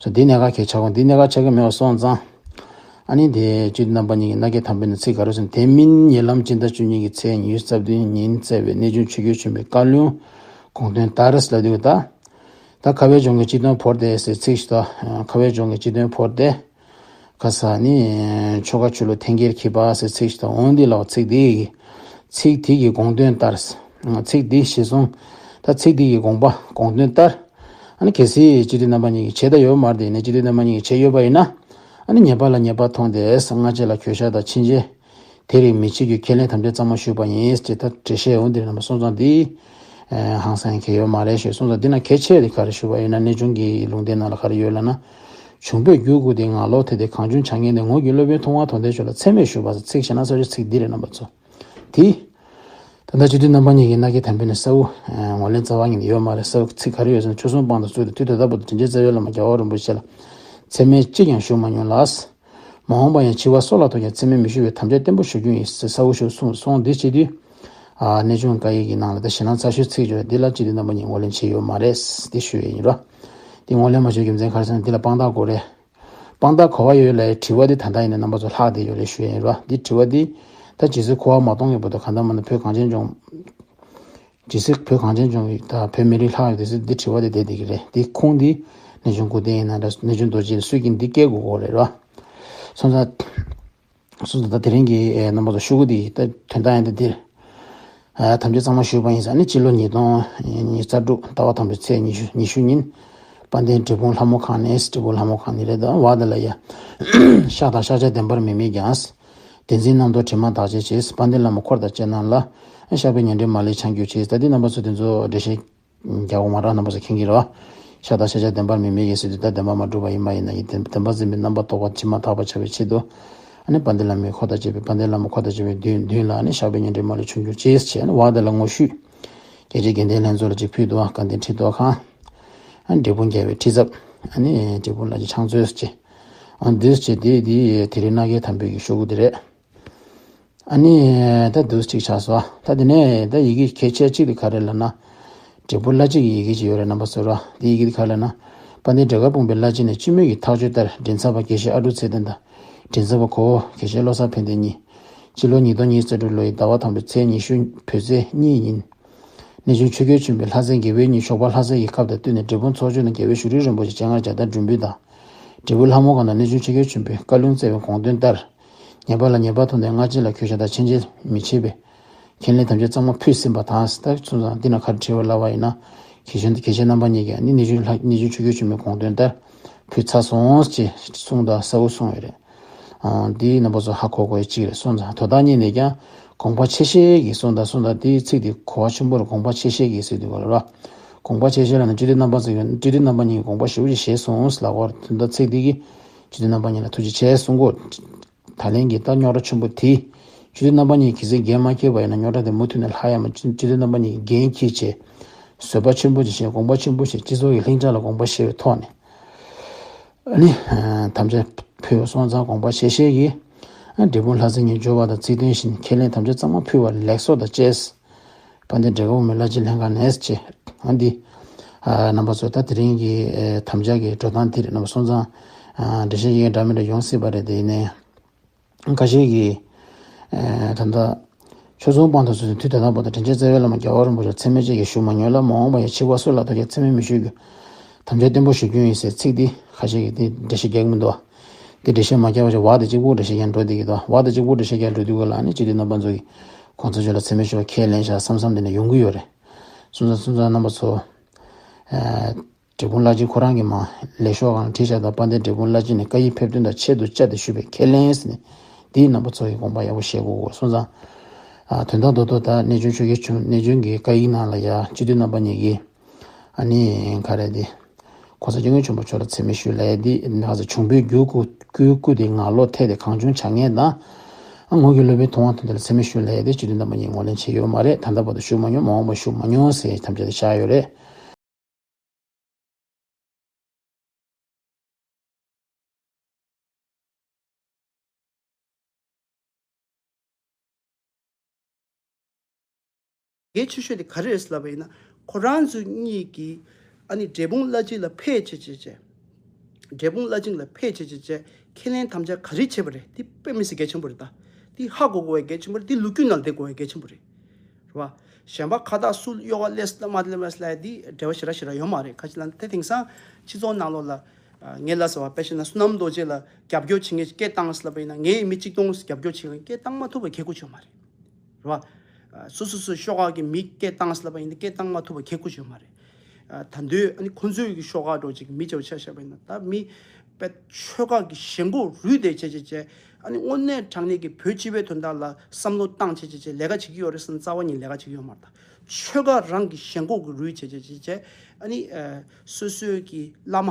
སོ་འདི་གནད་འགག་གལ་ཆེ་བ། འདི་གནད་འགག་ཆེ་གི་མེད་པ་སོང་ཙང་། ཨ་ནི་དེ་སྤྱི་འཐུས་རྣམ་པ་གཉིས་ཀྱི་མནའ་སྐྱེལ་དམ་པའི་ནང་ཚིག་ག་རེ་ཟེར་ན། དེ་མིན་ཉེ་ལམ་སྤྱི་ཟླ་བཅུ་གཉིས་ཀྱི་ཚེས་ཉི་ཤུ་རྩ་བདུན་ཉིན་བསྩལ་བའི་གནས་ཆུང་ཆོས་རྒྱལ་ཆེན་པོའི་བཀའ་བློན་དགོངས་དོན་ལྟར་ལབ་དུས། ད་ད་ཁ་བའི་ལྗོངས་ཀྱི་སྤྱི་དོན་བོར་ཏེ་ཟེར་ཚིག་ཞིག་དང་། ཁ་བའི་ལྗོངས་ཀྱི་སྤྱི་དོན་བོར་ཏེ། ཁ་ས་ནི་ཆོ་ག་ཆོས་ལུགས་འཐེན་འཁྱེར་འཁྱེར་བ་ཟེར་ཚིག་ཞིག་དང་། འོང་འདི་ལ་ཚིག་འདི་ཡི་ཚིག་དེ་གི་དགོངས་དོན་ལྟར། ཚིག་འདི་གཞིར་བཟུང་། ད་ཚིག་འདི་གི་དགོངས་པ་དགོངས་དོན་ལྟར། ཨ་ནི་གལ་སྲིད་སྤྱི་འཐུས་རྣམ་པ་གཉིས་ཀྱིས་བྱས་ད་ཡོད་མ་རེད། དེ་ནས་སྤྱི་འཐུས་རྣམ་པ་གཉིས་ཀྱིས་བྱས་ཡོད་པ་ཡིན་ན། ཨ་ནི་ཉེས་པ་ལ་ཉེས་པ་མཐོང་སྟེ་སྔ་རྗེས་ལ་གྱོད་བཤགས་དང་ཕྱིན་ཆད་དེ་རིགས་མི་བྱེད་རྒྱུའི་ཁས་ལེན་དམ་བཅའ་གཙང་མ་ཞུས་པ་ཡིན་ཅེས་ད་འགྲེལ་བཤད་འོང་དེ་རྣམ་པ་སོང་ཙང་འདི་ཧང་སང་གི་ཡོད་མ་རེད་ཞུས། སོང་ཙང་འདི་ན་གལ་ཆེ་དེ་ག་རེ་ཞུ་བ་ཡིན་ན། གནས་ཆུང་གི་ལུང་བསྟན་ནང་ལ་ག་རེ་ཡོད་ལབ་ན། བྱུང་པོས་རྒྱུད་བསྐུལ་ཏེ། ངག་ལོག་ཐེག་ཏེ་གང་བྱུང་བྱ་ངན་ལས། ངོ་བོས་སློབ་དཔོན་མཐོང་བ་མཐོང་ལྡན་ཞིག་ལ། ཚད་མེད་ཞུས་པ་ཟེར། ཚིག་བྱས་ན་ས་ཆ་ཚིག་འདི་རེད། རྣམ་པ་ཚོ། དེ། ད་ལྟ་སྤྱི་འཐུས་རྣམ་པ་གཉིས་ཀྱིས་མནའ་སྐྱེལ་དམ་འབུལ་ནས་གསལ་བོ་ངོས་ལེན་རྩ་བ་ཉིད་ནས་ཡོད་མ་རེད། གསལ་བོ་ཚིག་ག་རེ་ཡོད་ཟེར་ན། ཆོས་སྲུང་དཔང་དུ་བཙུགས་ཏེ་དུས་ད་ལྟ་བར་དུ་དྲིན་ཅན་རྩ་བའི་བླ་མ་རྒྱལ་བ་རིན་པོ་ཆེ་ལ་ཚད་མེད་གཅིག་ཀྱང་ཞུ་མ་མྱོང་ལ། མ་འོངས་པ་ཡང་འཆི་བ་སྲོག་ལ་ཐུག་ཀྱང་ཚད་མེད་མི་ཞུ་བའི་དམ་བཅའ་བརྟན་པོ་ཞུ་རྒྱུ་ཡིན་ཟེར་གསལ་བོ་ཞུ་གསུངས་སོང་། འདི་བྱེད་དུས། ཨ་གནས་ཆུང་བཀའ་ཡིག་གི་ནང་ལ་ད་ཞེད་སྣང་ཚ་ཤོས་ཚིག་བརྗོད་འདི་ལ་སྤྱི་འཐུས་རྣམ་པ་གཉིས་ངོས་ལེན་བྱས་ཡོད་མ་རེད། འདི་ཞུ་ཡས་ཡིན་རོ། འདི་ངོས་ལེན་མ་བྱས་རྒྱུ་མཚན་ག་རེ་ཟེར་ན། འདི་ལ་དཔང་རྟགས་དགོས་རེད། དཔང་རྟགས་ག་པར་ཡོད་ལབ་ཡ་དྲི་བ་འདི་ད་ལྟ་ཡིན་ན་རྣམ་པ་ཚོ་ལྷག་བསྡད་ཡོད་རེད་ཞུ་ཡས་ཡིན་རོ། འདི་དྲི་བ་འདི་ད་ཇི་སྲིད་འཁོར་བ་མ་སྟོངས་ཀྱི་བར་དུ་གང་ལྟར་མ་ལྟར་བོད་གངས་ཅན་ལྗོངས། ཇི་སྲིད་བོད་གངས་ཅན་ལྗོངས་ཀྱི་ད་བོད་མི་རིགས་ལྷག་ཡོད་དུས་ཙང་འདི་དྲི་བ་འདི་བསྡད་བསྡད་ཀྱི་རེད། འདི་ཁུངས་འདི་གནས་ཆུང་སྐུ་བསྟན་ཡིན་ན་འདྲ། གནས་ཆུང་རྡོ་རྗེ་སུས་ཀྱང་འདི་བཀལ་དགོས་ཀྱི་རེད་རོ། སོང་ཙང་། སོང་ཙང་ད་དེ་རིང་གི་ཨེ་རྣམ་པ་ཚོ་ཤོག་གུ་འདི་ད་དོན་དག་ཡང་འདི་འདིར། ཨ་དམ་བཅའ་གཙང་མ་ཞུས་པ་ཡིན་ཙང་ནི་སྤྱི་ལོ་ཉིས་སྟོང་ཉི་ཤུ་རྩ་དྲུག་ཟླ་བ་དང་པོའི་ཚེས་ཉི་ཤུ་ཉི་ཤུ་ཉིན། དཔལ་ལྡན་འབྲས་སྤུངས་ལྷ་མོ་ཁང་ནས། འབྲས་སྤུངས་ལྷ་མོ་ཁང་ནས་རེད་ད། ཝ་ད་ལ་ཡ། ཤཱཀྱ་དང་ཤཱཀྱ་བདེན་པར་མི་དམིགས་ཀྱང་། བདེན་འཛིན་རྣམ་རྟོག་དྲི་མ་དག་བྱེད་ཅེས། དཔལ་ལྡན་བླ་མ་འཁོར་དང་བཅས་རྣམས་ལ། བཤགས་པའི་ཉམས་ལེན་མ་ལུས་བྱང་གྱུར་ཅིག་ད་འདི་རྣམ་པ་ཚོ་དེ་ཚོ་འགྲེལ་བཤད་རྒྱག་དགོས་མ་རེད། རྣམ་པ་ཚོ་མཁྱེན་གྱི་རེད་བ། ཤཱཀྱ་དང་ཤཱཀྱ་བདེན་པར་མི་དམིགས་ཀྱང་ཟེར་དུས་ད་བདེན་པ་མ་གྲུབ་པ་ཡིན་པ་ཡིན་ན་ཡིན། བདེན་བདེན་པ་འཛིན་པའི་རྣམ་པར་རྟོག་པ་དྲི་མ་དག་པར་བྱ་བའི་ཆེད་དུ། ཨ་ནི་དཔལ་ལྡན་བླ་མའི་འཁོར་དང་བཅས་པའི་དཔལ་ལྡན་བླ་མ་འཁོར་དང་བཅས་པའི་མདུན་མདུན་ལ་ཨ་ནི་བཤགས་པའི་ཉམས་ལེན་མ་ལུས་བྱང་གྱུར་ཅིག་བྱས། ཨ་ནི་ཝ་ད་ལ་ངོ་བཤུས། རྒྱལ་སྤྱིའི་དགེ་ལྡན་ལྷན་ཚོགས་ལ་ཅིག་ཕུལ་འདུག་བ། དགའ་ལྡན་ཁྲི་ཐོག་ཁང་། ཨ་ནི་འབྲས་སྤུངས་རྒྱལ་བའི་ཁྲི་ཚབ། ཨ་ནི་འབྲས་སྤུངས་ལ་ཅིག་ཕྱག་མཛོད་ཅིག་ཨ་འདུས་བྱས་དེ་དེ་དེ་རིང་མནའ་སྐྱེལ་དམ་འབུལ་གྱི་ཤོག་གུ་དེ་རེད། ཨ་ནི་ད་འདུག་ཅིག་ཆགས་སོང་། ད་དེ་ནས་ད་ཡི་གེ་གལ་ཆེ་གཅིག་དེ་ག་རེ་ལབ་ན། འབྲས་སྤུངས་བླ་སྤྱི་གི་ཡི་གེ་ཅིག་ཡོད་རེད། རྣམ་པ་ཚོ་རོ། དེ་ཡི་གེ་དེ་ག་རེ་ལབ་ན། དཔལ་ལྡན་འབྲས་དཀར་སྤུངས་པའི་བླ་སྤྱི་ནས་སྤྱི་མོས་ཀྱི་ཐག་གཅོད་ལྟར་མགྲིན་ཚབ་པ་དགེ་བཤེས་ཨ་འབྲུག་ཚེ་བརྟན་དང་། མགྲིན་ཚབ་པ་གོ་བོ་དགེ་བཤེས་བློ་བཟང་ཕན་བདེ་གཉིས། སྤྱི་ལོ་ཉིས་སྟོང་ཉི་ཤུ་རྩ་དྲུག་ལོའི་ཟླ་བ་དང་པོའི་ཚེས་ཉི་ཤུ་བོད་ཚེས་གཉིས་ཉིན། གནས་ཆུང་ཆོས་རྒྱལ་ཆེན་པོས་ལྷ་སྲས་དགེ་བའི་བསྙེན་ཞོགས་པ་ལྷ་སའི་ཁབ་དང་བསྟུན་ནས་འབྲས་སྤུངས་ཚོགས་ཆེན་ནང་རྒྱལ་བའི་བཞུགས་ཁྲི་རིན་པོ་ཆེ་སྤྱན་སྔར་མཇལ་དར་སྒྲོན་འབུལ་དང་། འབྲས་སྤུངས་ལྷ་མོ་ཁང་དུ་གནས་ཆུང་ཆོས་རྒྱལ་ཆེན་པོས་བཀའ་ལུང་སྩལ་བའི་དགོངས་དོན་ལྟར། ཉེས་པ་ལ་ཉེས་པ་མཐོང་སྟེ་སྔ་རྗེས་ལ་གུས་ཞབས་དང་ཆེན་རྗེས་མི་བྱེད་པའི་ཁས་ལེན་དམ་བཅའ་གཙང་མ་ཕུལ་ཟིན་པ་དང་། ད་སོང་ཙང་འདི་ན་ག་རེ་བྲིས་པ་ལབ་པ་ཡིན་ན། དགེ་བཤེས་དགེ་བཤེས་རྣམ་པ་གཉིས་ཀྱིས་ནི་གནས་ཆུང་ལྷ་གནས་ཆུང་ཆོས་རྒྱལ་ཆེན་པོའི་དགོངས་དོན་ལྟར་ཕུལ་ཚར་སོང་ཞེས་གསུངས་དང་གསལ་བོ་གསུངས་ཡོད་རེད། ཨང་། འདི་རྣམ་པ་ཚོ་ཧ་གོ་དགོས་ཡ་གཅིག་རེད། སོང་ཙང་དོ་བདག་ཉིད་ནས་ཀྱང་དགོངས་པ་ཆེ་ཤོས་ཀྱི་གསུང་དང་། སོང་ཙང་འདིའི་ཚིག་འདི་གོ་བ་ཆེན་པོ་རེད། དགོངས་པ་ཆེ་ཤོས་ཀྱི་ཟེར་དུས་ག་ལ་ར། དགོངས་པ་ཆེ་ཤོས་ལ་ནི་སྤྱི་འཐུས་རྣམ་པ་ཚོ་ཡོད། སྤྱི་འཐུས་རྣམ་པ་གཉིས་ཀྱིས་དགོངས་པ་ཞེ་པོ་ཅིག་བཞེས་སོང་ལབ་དགོས་རེད། དོན་དག་ཚིག་འདི་གིས་སྤྱི་འཐུས་རྣམ་པ་གཉིས་ལ་ཐུགས་རྗེ་ཆེ་གསུང་དགོས། ད་ལན་གྱི་ད་རྙོག་དྲ་ཆེན་པོ་དེ། སྤྱི་འཐུས་རྣམ་པ་གཉིས་གལ་སྲིད་འགན་མ་འཁྱེར་བ་ཡིན་ན་རྙོག་དྲ་དེ་མུ་མཐུད་ནས་ལྷག་ཡ་མ། སྤྱི་འཐུས་རྣམ་པ་གཉིས་འགན་འཁྱེར་བྱས། བཟོད་པ་ཆེན་པོ་ཅིག་བྱས། དགོངས་པ་ཆེན་པོ་བཞེས། སྤྱི་ཚོགས་ཀྱི་ལྷིང་འཇགས་ལ་དགོངས་པ་བཞེས་པའི་ཐོག་ནས། ཨ་ནི། དམ་བཅའ་ཕུལ་བ་སོང་ཙང་དགོངས་པ་བཞེས་བཞེས་ཀྱིས། འབྲས་སྤུངས་ལྷ་སའི་ཉིན་འབྱོར་བ་དང་ཚིག་དོན་བཞིན་ཁས་ལེན་དམ་བཅའ་གཙང་མ་ཕུལ་བ་ལེགས་སོ་དང་བཅས། དཔལ་ལྡན་འབྲས་དཀར་སྤུངས་པའི་བླ་སྤྱི་ལྷན་ཁང་ནས་བཅས། ཨ་འདི། རྣམ་པ་ཚོ་ད་དེ་རིང་གི་དམ་བཅའ་གི་འགྲོ་སྟངས་འདི་རེད། རྣམ་པ་སོང་ཙང་། འགྲེལ་བཤད་ཡིན་འདྲ་མི་འདྲ་ཡོང་སྲིད་པ་རེད། དེ་ཡིན་ནའི། ཁ་ཤས་ཀྱིས། ཨེ་ད་ལྟ། ཆོས་སྲུང་དཔང་དུ་བཙུགས་ནས་དུས་ད་ལྟ་བར་དུ་དྲིན་ཅན་རྩ་བའི་བླ་མ་རྒྱལ་བ་རིན་པོ་ཆེར་ཚད་མེད་གཅིག་ཀྱང་ཞུ་མ་མྱོང་ལ། མ་འོངས་པ་ཡང་འཆི་བ་སྲོག་ལ་ཐུག་ཀྱང་ཚད་མེད་མི་ཞུ་རྒྱུ། དམ་བཅའ་བརྟན་པོ་ཞུ་རྒྱུ་ཡིན་ཟེར་ཚིག་འདི་ཁ་ཤས་ཀྱིས་འདི་འགྲེལ་བཤད་རྒྱག་གི་མི་འདུག་འདི་འགྲེལ་བཤད་མ་རྒྱག་པ་ཞིག་བ་དང་གཅིག་པུ་འགྲེལ་བཤད་རྒྱག་འགྲོ་བསྡད་ཀྱི་འདུག་བ་དང་གཅིག་པུ་འགྲེལ་བཤད་རྒྱག་འགྲོ་དུས་ག་ལ་ཨ་ནི་སྤྱི་འཐུས་རྣམ་པ་ཚོ་གིས་གོང་ས་མཆོག་ལ་ཚད་མེད་ཞུ་བ་ཁས་ལེན་བཞག་བསམ་བསམ་དེ་འདྲ་ཡོང་གི་ཡོད་རེད། སོང་ཙང་སོང་ཙང་རྣམ་པ་ཚོ། ཨེ། འབྲས་སྤུངས་བླ་སྤྱི་ཁོ་རང་གིས་མར་ལས་ཤོག་སྒང་བྲིས་བཞག་དང་། དཔལ་ལྡན་འབྲས་སྤུངས་བླ་སྤྱི་ནས་བཀའ་ཡིག་ཕེབས་དོན་དང་ཆེད་དུ་བཅར་ཏེ་ཞུས་པའི་ཁས་ལེན་ཟེར་ནས། འདིའི་རྣམ་པ་ཚོ་གིས་དགོངས་པ་ཡག་པོ་བཞེས་དགོས་གོ། སོང་ཙང་། ཨ་དོན་དག་རྡོག་རྡོག་ད་གནས་ཆུང་ཆོས་རྒྱལ་ཆུང་གནས་ཆུང་གི་བཀའ་ཡིག་ནང་ལ་ཡ་སྤྱི་འཐུས་རྣམ་པ་གཉིས་ཀྱིས། ཨ་ནི་ག་རེ་དེ། གོང་ས་སྐྱབས་མགོན་ཆེན་པོ་མཆོག་ལ་ཚད་མེད་ཞུ་ལབ་ཡ་དེ་ནི་ཁ་ས་བྱུང་པོས་རྒྱུད་བསྐུལ་བསྐུལ་བསྐུལ་ཏེ་ངག་ལོག་ཐེག་སྟེ་གང་བྱུང་བྱ་ངན་དང་། ཨ་ངོ་བོས་སློབ་དཔོན་མཐོང་བ་མཐོང་ལྡན་ལ་ཚད་མེད་ཞུ་ལབ་ཡ་དེ་སྤྱི་འཐུས་རྣམ་པ་གཉིས་ངོས་ལེན་བྱས་ཡོད་མ་རེད། ད་ལྟ་བར་དུ་ཞུ་མ་མྱོང་། མ་འོངས་པ་ཞུ་མ་མྱོང་ཟེར་དམ་བཅའ་དེ་བཞག་ཡོད་རེད། གལ་ཆེ་ཤོས་དེ་ག་རེ་རེད་ལབ་པ་ཡིན་ན། ཁོ་རང་ཚོ་གཉིས་ཀྱིས་ཨ་ནི་འབྲས་སྤུངས་བླ་སྤྱི་ལ་ཕེབས་བྱས་བྱས་བྱས། འབྲས་སྤུངས་བླ་སྤྱི་ལ་ཕེབས་བྱས་བྱས་བྱས་ཁས་ལེན་དམ་བཅའ་ག་རེ་བྱས་པ་རེད། དེ་དཔེ་མི་སྲིད་གལ་ཆེན་པོ་རེད་ད། དེ་ཧ་གོ་དགོས་པའི་གལ་ཆེན་པོ་རེད། དེ་ལོ་རྒྱུས་ནང་བསྡད་དགོས་པའི་གལ་ཆེན་པོ་རེད། རེད་བ། གཞན་པ་ཁ་བཏགས་སུ་གཡོ་བ་སླེབས་སླེབས་མ་སླེབས་མ་སླེབས་དེ་འབྲེལ་བ་ཞེ་དྲག་ཞེ་དྲག་ཡོད་མ་རེད། ག་ཅི་ལབ་ན་དེ་དེང་སང་སྤྱི་ཚོགས་ནང་ལོགས་ལ། ངས་ལབ་ཟེར་བ་དཔེ་བཞག་ན་བསོད་ནམས་རྡོ་རྗེ་ལ་རྒྱབ་སྐྱོར་བྱེད་མཁན་སྐད་བཏང་ཟེར་ལབ་པ་ཡིན་ན། ངས་མི་གཅིག་སྟོང་རྒྱབ་སྐྱོར་བྱེད་མཁན་སྐད་བཏང་མ་ཐུབ་པ་ཁེ་ཁུ་ཆོད་མ་རེད། རེད་བ། སོ་སོ་སོའི་ཤོག་ཁག་གི་མི་སྐད་བཏང་ཟེར་ལབ་པ་ཡིན་ན་སྐད་བཏང་མ་ཐུབ་པ་ཁེ་ཁུ་ཆོད་མ་རེད། ད་དུང་ཨ་ནི་ཁོང་ཚོའི་གི་ཤོག་ཁག་འདྲ་ཅིག་མི་བྱ་བ་ཆ་བཞག་པ་ཡིན་ན། ད་མི་དཔེ་ཆོལ་ཁ་གི་ཞེན་ཁོག་རུས་དེ་བྱས་བྱས་བྱས། ཨ་ནི་དངོས་གནས་དྲང་གནས་ཀྱི་བོད་སྤྱི་པའི་དོན་དག་ལ་བསམ་བློ་བཏང་བྱས་བྱས་བྱས་ལས་ཀ་བྱེད་ཀྱི་ཡོད་རེད་ཟེར་ན་རྩ་བ་ཉིད་ལས་ཀ་བྱེད་ཀྱི་ཡོད་མ་རེད། ད་ཆོལ་ཁ་རང་གི་ཞེན་ཁོག་གི་རུས་བྱས་བྱས་བྱས་བྱས། ཨ་ནི་སོ་སོའི་གི་བླ་མ།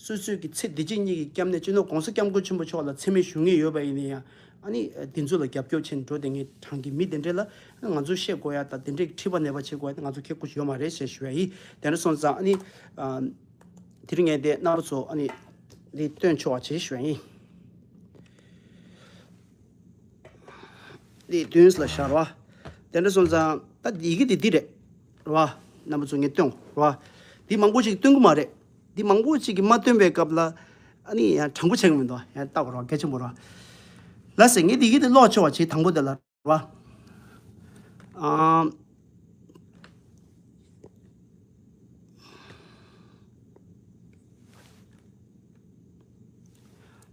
སོ་སོའི་གི་ཚེ་འདི་ཕྱི་གཉིས་ཀྱི་སྐྱབས་གནས་སྤྱི་ནོར་༸གོང་ས་༸སྐྱབས་མགོན་ཆེན་པོ་མཆོག་ལ་མཚན་སྨད་ཞུ་ངེས་ཡོད་པ་ཡིན་ན་ཡང་། ཨ་ནི་འདི་ཚོ་ལ་རྒྱབ་སྐྱོར་བྱས་ནས་འགྲོ་བསྡད་མཁན་རང་གི་མི་དེ་འདྲས་ལ་ང་ཚོས་བཤད་དགོས་ཡ་དང་། དེ་འདྲས་ཀྱི་ཁྲི་པ་ནད་པ་བྱེད་དགོས་ཡ་དེ་ང་ཚོ་ཁེ་ཁུར་ཡོད་མ་རེད་ཞེས་ཞུ་ཡ་ཡིན། དེ་འདྲ་སོང་ཙང་ཨ་ནི་ཨ་དེ་རིང་ངས་དེ་རྣམ་པ་ཚོ་ཨ་ནི་འདི་སྟོན་ཆོག་པ་བྱེད་ཞུ་ཡ་ཡིན། འདི་དུས་ལ་བཞག་རོགས། དེ་འདྲ་སོང་ཙང་ད་ཡི་གེ་འདི་འདི་རེད། རོགས། རྣམ་པ་ཚོ་ངས་སྟོན་རོགས། འདི་མང་པོ་ཞིག་སྟོན་གི་མ་རེད། འདི་མང་པོ་ཞིག་གིས་མ་སྟོན་པའི་སྐབས་ལ་ཨ་ནི་ཡང་དྲང་པོ་བྱེད་གི་མི་འདུག་ཡང་ལྟ་དགོས་རོགས། གལ་ཆེན་པོ་རོགས། ལགས་སེ། ངས་འདི་ཡི་གེ་འདི་ཀློག་ཆོག་པ་བྱེད། དང་པོ་དེ་ལ་རོགས། ཨམ།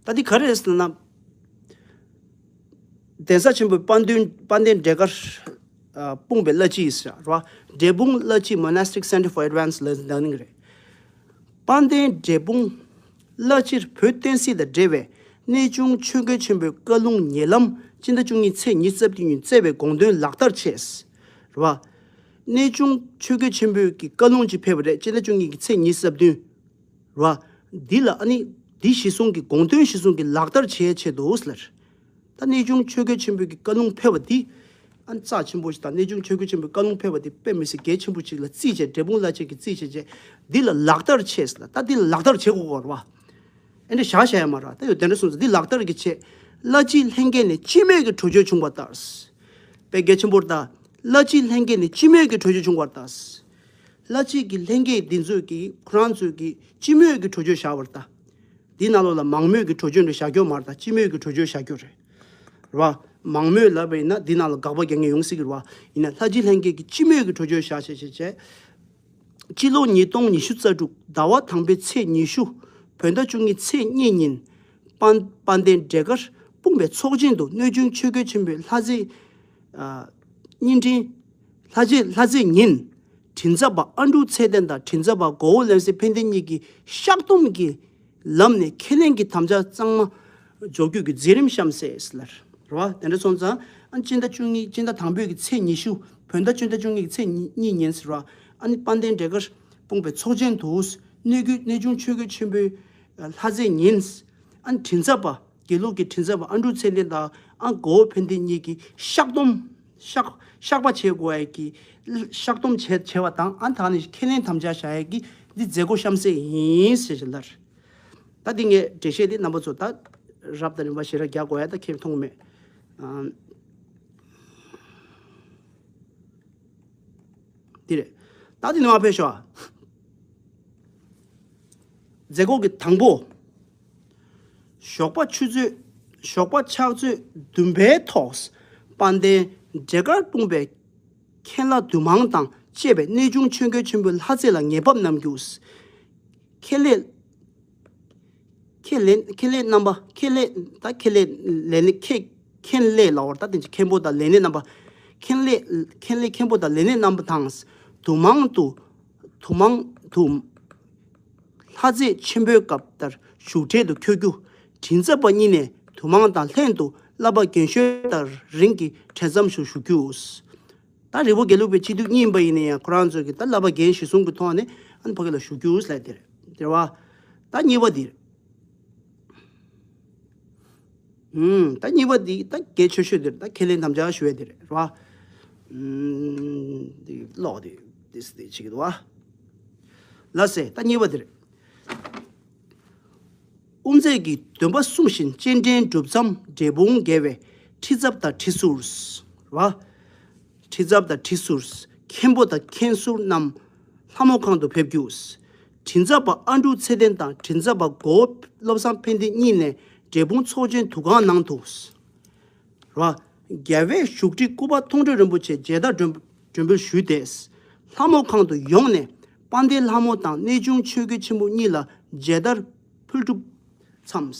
ད་འདི་ག་རེ་རེད་ཟེར་ན། གདན་ས་ཆེན་པོའི་དཔལ་ལྡན་དཔལ་ལྡན་འབྲས་དཀར་ཨ་སྤུངས་པའི་བླ་སྤྱི་ཡིས་ར། འབྲས་སྤུངས་བླ་སྤྱི། Monastic Center for Advanced Learning རེད། དཔལ་ལྡན་འབྲས་སྤུངས་བླ་སྤྱིར་བོད་བསྟན་སྲིད་དང་འབྲེལ་བའི་གནས་ཆུང་ཆོས་རྒྱལ་ཆེན་པོའི་བཀའ་ལུང་ཉེ་ལམ་སྤྱི་ཟླ་བཅུ་གཉིས་ཚེས་ཉི་ཤུ་རྩ་བདུན་ཉིན་བསྩལ་བའི་དགོངས་དོན་ལག་བསྟར་ཆེད། ར། གནས་ཆུང་ཆོས་རྒྱལ་ཆེན་པོའི་གི་བཀའ་ལུང་ཅིག་ཕེབས་པ་རེད། སྤྱི་ཟླ་བཅུ་གཉིས་ཀྱི་ཚེས་ཉི་ཤུ་རྩ་བདུན། ར། འདི་ལ་ཨ་ནི་འདི་གཞི་བཟུང་གི་དགོངས་དོན་གཞི་བཟུང་གི་ལག་བསྟར་བྱེད་ཆེད་དུ་ཟེར། ད་གནས་ཆུང་ཆོས་རྒྱལ་ཆེན་པོའི་གི་བཀའ་ལུང་ཕེབས་པ་འདི་ཨ་ནི་རྩ་ཆེན་པོ་ཞིག་དང་། གནས་ཆུང་ཆོས་རྒྱལ་ཆེན་པོའི་བཀའ་ལུང་ཕེབས་པ་འདི་དཔེ་མི་སྲིད་གལ་ཆེན་པོ་ཅིག་ལ་བརྩིས་བྱས། འབྲས་སྤུངས་བླ་སྤྱི་གིས་བརྩིས་བྱས་བྱས་འདི་ལ་ལག་བསྟར་ཆེད་ཟེར་ལ། ད་འདི་ལ་ལག་བསྟར་བྱེད་དགོས་པ་རེད་པ། ཨེ་འདྲ་བཞག་བཞག་ཡ་མ་རེད་པ། ད་ཡོད་དེ་འདྲ་སོང་ཙང་འདི་ལག་བསྟར་གྱི་ཆེད་བླ་སྤྱི་ལྷན་རྒྱས་ནས་སྤྱི་མོས་ཀྱི་གྲོས་ཆོད་བྱུང་བ་ལྟར། དཔེ་གལ་ཆེན་པོ་རེད་ད། བླ་སྤྱི་ལྷན་རྒྱས་ནས་སྤྱི་མོས་ཀྱི་གྲོས་ཆོད་བྱུང་བ་ལྟར། བླ་སྤྱི་གི་ལྷན་རྒྱས་འདི་ཚོས་ཀྱི་ཁོ་རང་ཚོས་ཀྱི་སྤྱི་མོས་ཀྱི་གྲོས་ཆོད་བཞག་པ་རེད་ད། འདི་ནང་ལོགས་ལ་མང་མོས་ཀྱི་གྲོས་ཆོད་འདྲ་བཞག་རྒྱུ་མ་རེད་ད། སྤྱི་མོས་ཀྱི་གྲོས་ཆོད་བཞག་རྒྱུ་རེད། རེད་པ། མང་མོས་ལབ་པ་ཡིན་ན་འདི་ནང་ལ་དགག་པ་རྒྱག་མཁན་ཡོང་སྲིད་ཀྱི་རེད་པ། ཡིན་ན་ལྷ་སྤྱི་ལྷན་རྒྱས་ཀྱི་སྤྱི་མོས་ཀྱི་གྲོས་ཆོད་བཞག་བྱས་བྱས་བྱས། སྤྱི་ལོ་ཉིས་སྟོང་ཉི་ཤུ་རྩ་དྲུག་ཟླ་བ་དང་པོའི་ཚེས་ཉི་ཤུ། བོད་ཟླ་བཅུ་གཉིས་ཚེས་གཉིས་ཉིན། དཔལ་དཔལ་ལྡན་འབྲས་དཀར་སྤུངས་པའི་ཚོགས་ཆེན་དུ་གནས་ཆུང་ཆོས་རྒྱལ་ཆེན་པོའི་ལྷ་རྫས། ཨ། བརྙན་འཕྲིན། ལྷ་རྫས་ལྷ་རྫས་ཉིན། མགྲིན་ཚབ་པ་ཨ་འབྲུག་ཚེ་བརྟན་དང་མགྲིན་ཚབ་པ་གོ་བོ་ལེགས་བཤད་ཕན་བདེ་གཉིས་ཀྱིས་བཤགས་སྡོམ་གྱི་ལམ་ནས་ཁས་ལེན་གྱི་དམ་བཅའ་གཙང་མ་འཇོག་རྒྱུ་གི་མཛད་རིམ་གཤམ་གསལ་ལ། རེད་པ། དེ་འདྲ་སོང་ཙང་ཨ་ནི་སྤྱི་ཟླ་བཅུ་གཉིས། སྤྱི་ཟླ་དང་པོའི་གི་ཚེས་ཉི་ཤུ། བོད་ཟླ་སྤྱི་ཟླ་བཅུ་གཉིས་ཀྱི་ཚེས་ཉི་གཉིས་ཉིན་ཟེར་བ། ཨ་ནི་དཔལ་ལྡན་འབྲས་དཀར་སྤུངས་པའི་ཚོགས་ཆེན་དུ་གནས་ཀྱི་གནས་ཆུང་ཆོས་རྒྱལ་ཆེན་པོའི་ལྷ་རྫས་ཉིན། ཨ་ནི་མགྲིན་ཚབ་པ། དགེ་ལུགས་ཀྱི་མགྲིན་ཚབ་པ་ཨ་འབྲུག་ཚེ་བརྟན་དང་ཨ་གོ་བོ་ཕན་བདེ་གཉིས་ཀྱིས་བཤགས་སྡོམ། བཤགས་བཤགས་པ་བྱེད་དགོས་ཡ་གི་བཤགས་སྡོམ་བྱས་བྱས་པ་དང་། ཨ་ནི་ད་ནི་ཁས་ལེན་དམ་བཅའ་བཞག་ཡ་གི་འདི་མཛད་སྒོ་གཤམ་གསལ་ཡིན་ཟེར་ཞིག་ལར། ད་འདི་ངས་འགྲེལ་བཤད་འདི་རྣམ་པ་ཚོ་ད་རབ་དང་རིམ་པ་ཞེ་དྲག་རྒྱག་དགོས་ཡ་ད་ཁྱེད་མཐོང་མེད། ཨམ། འདི་རེད། ད་འདི་ནི་མ་ཕེབས་ཤོག་མཛད་སྒོ་གི་དང་པོ། ཞོགས་པ་ཆུ་ཚོད། ཞོགས་པ་ཕྱག་ཚོད་བདུན་པའི་ཐོག་དཔལ་ལྡན་འབྲས་དཀར་སྤུངས་པའི་མཁན་བླ་འདུས་མང་དང་བཅས་པས་གནས་ཆུང་ཆོས་རྒྱལ་ཆེན་པོའི་ལྷ་རྫས་ལ་ངེས་འབབ་གནང་རྒྱུ། ཁེ་ལས། ཁེ་ལས། ཁེ་ལས་རྣམ་པ། ཁེ་ལས། ད་ཁེ་ལས་ལས་སྣེ། ཁེ། ཁེ་ལས་ལབ་པ་ད་དེ་མཁན་པོ་དང་ལས་སྣེ་རྣམ་པ། ཁེ་ལས། ཁེ་ལས་མཁན་པོ་དང་ལས་སྣེ་རྣམ་པ་དང་། འདུས་མང་དུ། འདུས་མང་དུ། ལྷ་རྫས་ཆེན་པོའི་སྐབས་ལྟར་བཞུགས་གྲལ་དུ་འཁོད་རྒྱུ། མགྲིན་ཚབ་པ་གཉིས་ནས་འདུས་མང་དང་ལྷན་དུ་བསླབ་པ་རྒན་གཞོན་ལྟར་རིང་གི་གྲལ་མཚམས་སུ་བཞུགས་རྒྱུ། ད་རི་བོ་དགེ་ལུགས་པའི་སྤྱི་འཐུས་གཉིས་ཡིན་པ་ཡིན་ན་ཡང་ཁོ་རང་ཚོས་ཀྱི་ད་བསླབ་པ་རྒན་གཞོན་གསུམ་གྱི་ཐོག་ནས་ཨ་ནི་ཕ་གི་ལ་བཞུགས་རྒྱུ་ལབ་དེ་རེད། དེ་རེད་པ། ད་གཉིས་པ་འདི་རེད། ཨུམ། ད་གཉིས་པ་འདི་ད་གལ་ཆེ་ཤོས་འདི་རེད། ད་ཁས་ལེན་དམ་བཅའ་ཞུ་ཡ་འདི་རེད། རེད་པ། ཨུམ། འདི་ཀློག་འདི་འདི་འདི་བྱེད་ཀྱི་འདུག་པ། ལགས་སེ། ད་གཉིས་པ་འདི་རེད། དབུ་མཛད་ཀྱིས་འདོན་པ་གསུངས་བཞིན་སྤྱན་འདྲེན་སྒྲུབ་མཚམས་འབྲས་སྤུངས་རྒྱལ་བའི་ཁྲི་ཚབ་དང་ཁྲི་ཟུར། རེད་པ། ཁྲི་ཚབ་དང་ཁྲི་ཟུར། མཁན་པོ་དང་མཁན་ཟུར་རྣམས་ལྷ་མོ་ཁང་དུ་ཕེབས་རྒྱུ། མགྲིན་ཚབ་པ་ཨ་འབྲུག་ཚེ་བརྟན་དང་མགྲིན་ཚབ་པ་གོ་བོ་བློ་བཟང་ཕན་བདེ་གཉིས་ནས་འབྲས་སྤུངས་ཚོགས་ཆེན་འདུ་ཁང་ནང་དུ། རེད་པ། རྒྱལ་བའི་བཞུགས་ཁྲི་སྐུ་པར་མཐོང་གྲོལ་རིན་པོ་ཆེ་མཇལ་དར་སྒྲོན་སྒྲོན་འབུལ་ཞུས་ཏེ། ལྷ་མོ་ཁང་དུ་ཡོང་ནས་དཔལ་ལྡན་ལྷ་མོ་དང་གནས་ཆུང་ཆོས་རྒྱལ་ཆེན་པོ་གཉིས་ལ་མཇལ་དར་ཕུལ་གྲུབ་མཚམས།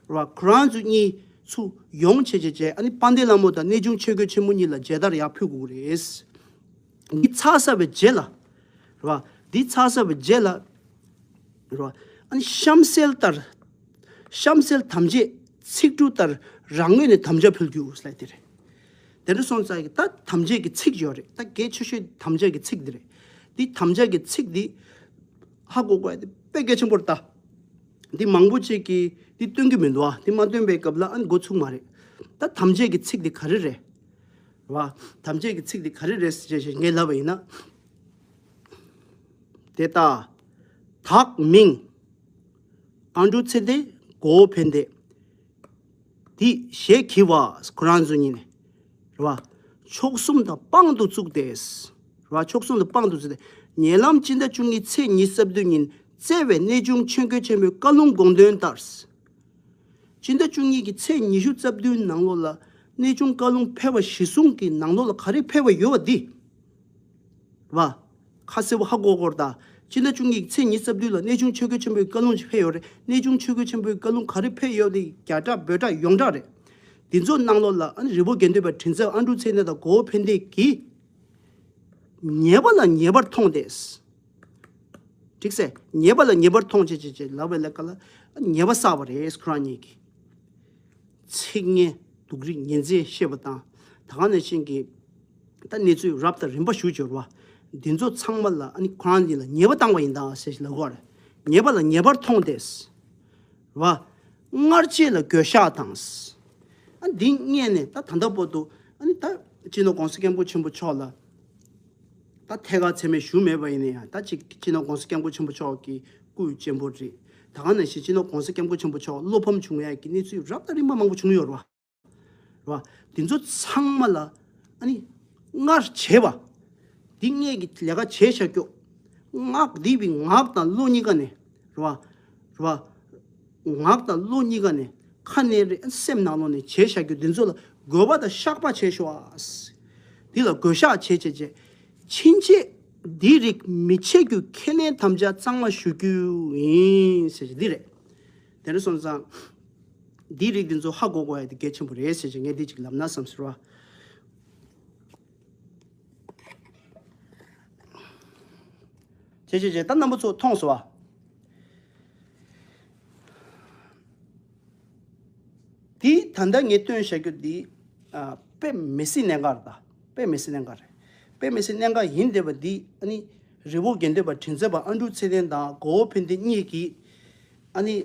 རེད་པ། ཁོ་རང་ཚོ་གཉིས་ཚུར་ཡོང་བྱས་བྱས་བྱས། ཨ་ནི་དཔལ་ལྡན་ལྷ་མོ་དང་གནས་ཆུང་ཆོས་རྒྱལ་ཆེན་པོ་གཉིས་ལ་མཇལ་དར་ཡར་ཕུལ་དགོས་ཀྱི་རེད། འདི་ཚར་ཚར་བའི་རྗེས་ལ། རེད་པ། འདི་ཚར་ཚར་བའི་རྗེས་ལ། རེད་པ། ཨ་ནི་གཤམ་གསལ་ལྟར། གཤམ་གསལ་དམ་བཅའི་ཚིག་འབྲུ་ལྟར་རང་ངོས་ནས་དམ་བཅའ་ཕུལ་རྒྱུ་ལབ་དེ་རེད། དེ་འདྲ་སོང་ཙང་གི་ད་དམ་བཅའི་གི་ཚིག་ཡོད་རེད། ད་གལ་ཆེ་ཤོས་དམ་བཅའ་གི་ཚིག་འདི་རེད། འདི་དམ་བཅའ་གི་ཚིག་འདི་ཧ་གོ་དགོས་ཡ་དེ་དཔེ་གལ་ཆེན་པོ་རེད་ད། འདི་མང་པོ་ཅིག་གིས་འདི་སྟོན་གྱི་མི་འདུག་ཨ། འདི་མ་སྟོན་པའི་སྐབས་ལ་ཨ་ནི་འགོ་ཚུགས་མ་རེད། ད་དམ་བཅའ་གི་ཚིག་འདི་ག་རེ་རེད། རེད་བ། དམ་བཅའ་གི་ཚིག་འདི་ག་རེ་རེད་ཅེས་ངས་ལབ་པ་ཡིན་ན། དེ་ལྟ། བདག་མིང་། ཨ་འབྲུག་ཚེ་བརྟན། གོའུ་ཕན་བདེ། འདི་ཞེས་བགྱི་བ། ཁོ་རང་ཚོ་གཉིས་ནས། རེད་བ། མཆོག་གསུམ་དང་དཔང་དུ་བཙུགས་ཏེ། རེད་བ། མཆོག་གསུམ་དང་དཔང་དུ་བཙུགས་ཏེ། ཉེ་ལམ་སྤྱི་ཟླ་བཅུ་གཉིས་ཚེས་ཉི་ཤུ་རྩ་བདུན་ཉིན་བསྩལ་བའི་གནས་ཆུང་ཆོས་འཁོར་ཆེན་པོའི་བཀའ་ལུང་དགོངས་དོན་ལྟར། སྤྱི་ཟླ་བཅུ་གཉིས་ཀྱི་ཚེས་ཉི་ཤུ་རྩ་བདུན་ནང་ལོགས་ལ་གནས་ཆུང་བཀའ་ལུང་ཕེབས་པ་གཞི་བཟུང་གི་ནང་ལོགས་ལ་ག་རེ་ཕེབས་པ་ཡོད་པ་འདི། བ། ཁ་གསལ་པོ་ཧ་གོ་དགོས་རེད་ད། སྤྱི་ཟླ་བཅུ་གཉིས་ཚེས་ཉི་ཤུ་རྩ་བདུན་ལ་གནས་ཆུང་ཆོས་འཁོར་ཆེན་པོའི་བཀའ་ལུང་ཅིག་ཕེབས་ཡོད་རེད། གནས་ཆུང་ཆོས་འཁོར་ཆེན་པོའི་བཀའ་ལུང་ག་རེ་ཕེབས་ཡོད་དེ་རྒྱ་གྲགས་འབོད་སྒྲ་ཡོངས་གྲགས་རེད། འདི་ཚོ་ནང་ལོགས་ལ་ཨ་ནི་རི་བོ་དགེ་ལྡན་པ་མགྲིན་ཚབ་ཨ་འབྲུག་ཚེ་བརྟན་དང་གོའུ་ཕན་བདེ་གིས། ཉེས་པ་ལ་ཉེས་པར་མཐོང་སྟེ། འགྲིག་སེ། ཉེས་པ་ལ་ཉེས་པར་མཐོང་བྱེད་ཅེས་ཅེས་ལབ་པའི་ལས་ཀ་ལ་ཉེས་པ་བསགས་པ་རེད་ཁོ་རང་ཉིད་ཀྱིས། ཚིག་ངན་སྡུག་རིགས་ངན་ཚད་བཤད་པ་དང་། ད་ག་ནང་བཞིན་གྱི་ད་གནས་ཚུལ་རབ་དང་རིམ་པ་ཞུ་སྦྱོར་བ། འདི་ཚོ་ཚང་མ་ལ་ཨ་ནི་ཁོ་རང་ཉིད་ལ་ཉེས་པ་བཏང་བ་ཡིན་ད་ཟེར་ཞིག་ལབ་དགོས་རེད། ཉེས་པ་ལ་ཉེས་པར་མཐོང་སྟེ། བ། སྔར་བྱས་ལ་འགོད་བཤགས་དང་། ཨ་འདི་སྔོན་ནས་ད་ད་ལྟ་བར་དུ་ཨ་ནི་ད་སྤྱི་ནོར་༸གོང་ས་༸སྐྱབས་མགོན་ཆེན་པོ་མཆོག་ལ། ད་ཐད་ཀར་མཚན་སྨད་ཞུ་མེད་པ་ཡིན་ན་ཡང་ད་ཅིག་སྤྱི་ནོར་༸གོང་ས་༸སྐྱབས་མགོན་ཆེན་པོ་མཆོག་གི་སྐུ་གཅེན་པོ་རེད། ད་ག་ནང་བཞིན་སྤྱི་ནོར་༸གོང་ས་༸སྐྱབས་མགོན་ཆེན་པོ་མཆོག་བློ་ཕམ་བྱུང་ཡ་གི་གནས་ཚུལ་རབ་དང་རིམ་པ་མང་པོ་བྱུང་ཡོད་རེད་བ། རེད་བ། དེ་ཚོ་ཚང་མ་ལ་ཨ་ནི་སྔར་བྱས་པ། འདི་སྔོན་གྱི་ལས་ཀ་བྱས་བཞག་རྒྱུ། ངག་འདི་བའི་ངག་དང་བློ་གཉིས་ཀ་ནས་རེད་བ། རེད་བ། ངག་དང་བློ་གཉིས་ཀ་ནས་ཁ་ནས་རེད། སེམས་ནང་ལོགས་ནས་བྱས་བཞག་རྒྱུ་འདི་ཚོ་ལ་དགོས་པ་དང་བཤགས་པ་བྱས་ཤོག་ཨ། འདི་ལ་དགོས་བཤགས་བྱས་བྱས་བྱས། ཕྱིན་ཆད་འདིའི་རིགས་མི་བྱེད་རྒྱུ་ཁས་ལེན་དམ་བཅའ་གཙང་མ་ཞུ་རྒྱུ་ཡིན་ཟེར་གྱི་འདི་རེད། དེ་འདྲ་སོང་ཙང་། འདིའི་རིགས་འདི་ཚོ་ཧ་གོ་དགོས་ཡ་དེ་གལ་ཆེན་པོ་རེད་ཟེར་གྱི་ངས་འདི་གཅིག་ལབ་ན་བསམ་ཟེར་བ། བྱས་བྱས་བྱས་ད་རྣམ་པ་ཚོ་མཐོང་སོང་བ། འདི་ད་ལྟ་ངས་སྟོན་བཞག་རྒྱུ་འདི། ཨ། དཔེ་མི་སྲིད་གནད་འགག་རེད་ད། དཔེ་མི་སྲིད་གནད་འགག་རེད། དཔེ་མི་སྲིད་གནད་འགག་ཡིན་བསྡད་པ་འདི་ཨ་ནི། རི་བོ་དགེ་ལྡན་པ་མགྲིན་ཚབ་པ་ཨ་འབྲུག་ཚེ་བརྟན་དང་གོའུ་ཕན་བདེ་གཉིས་ཀྱིས། ཨ་ནི།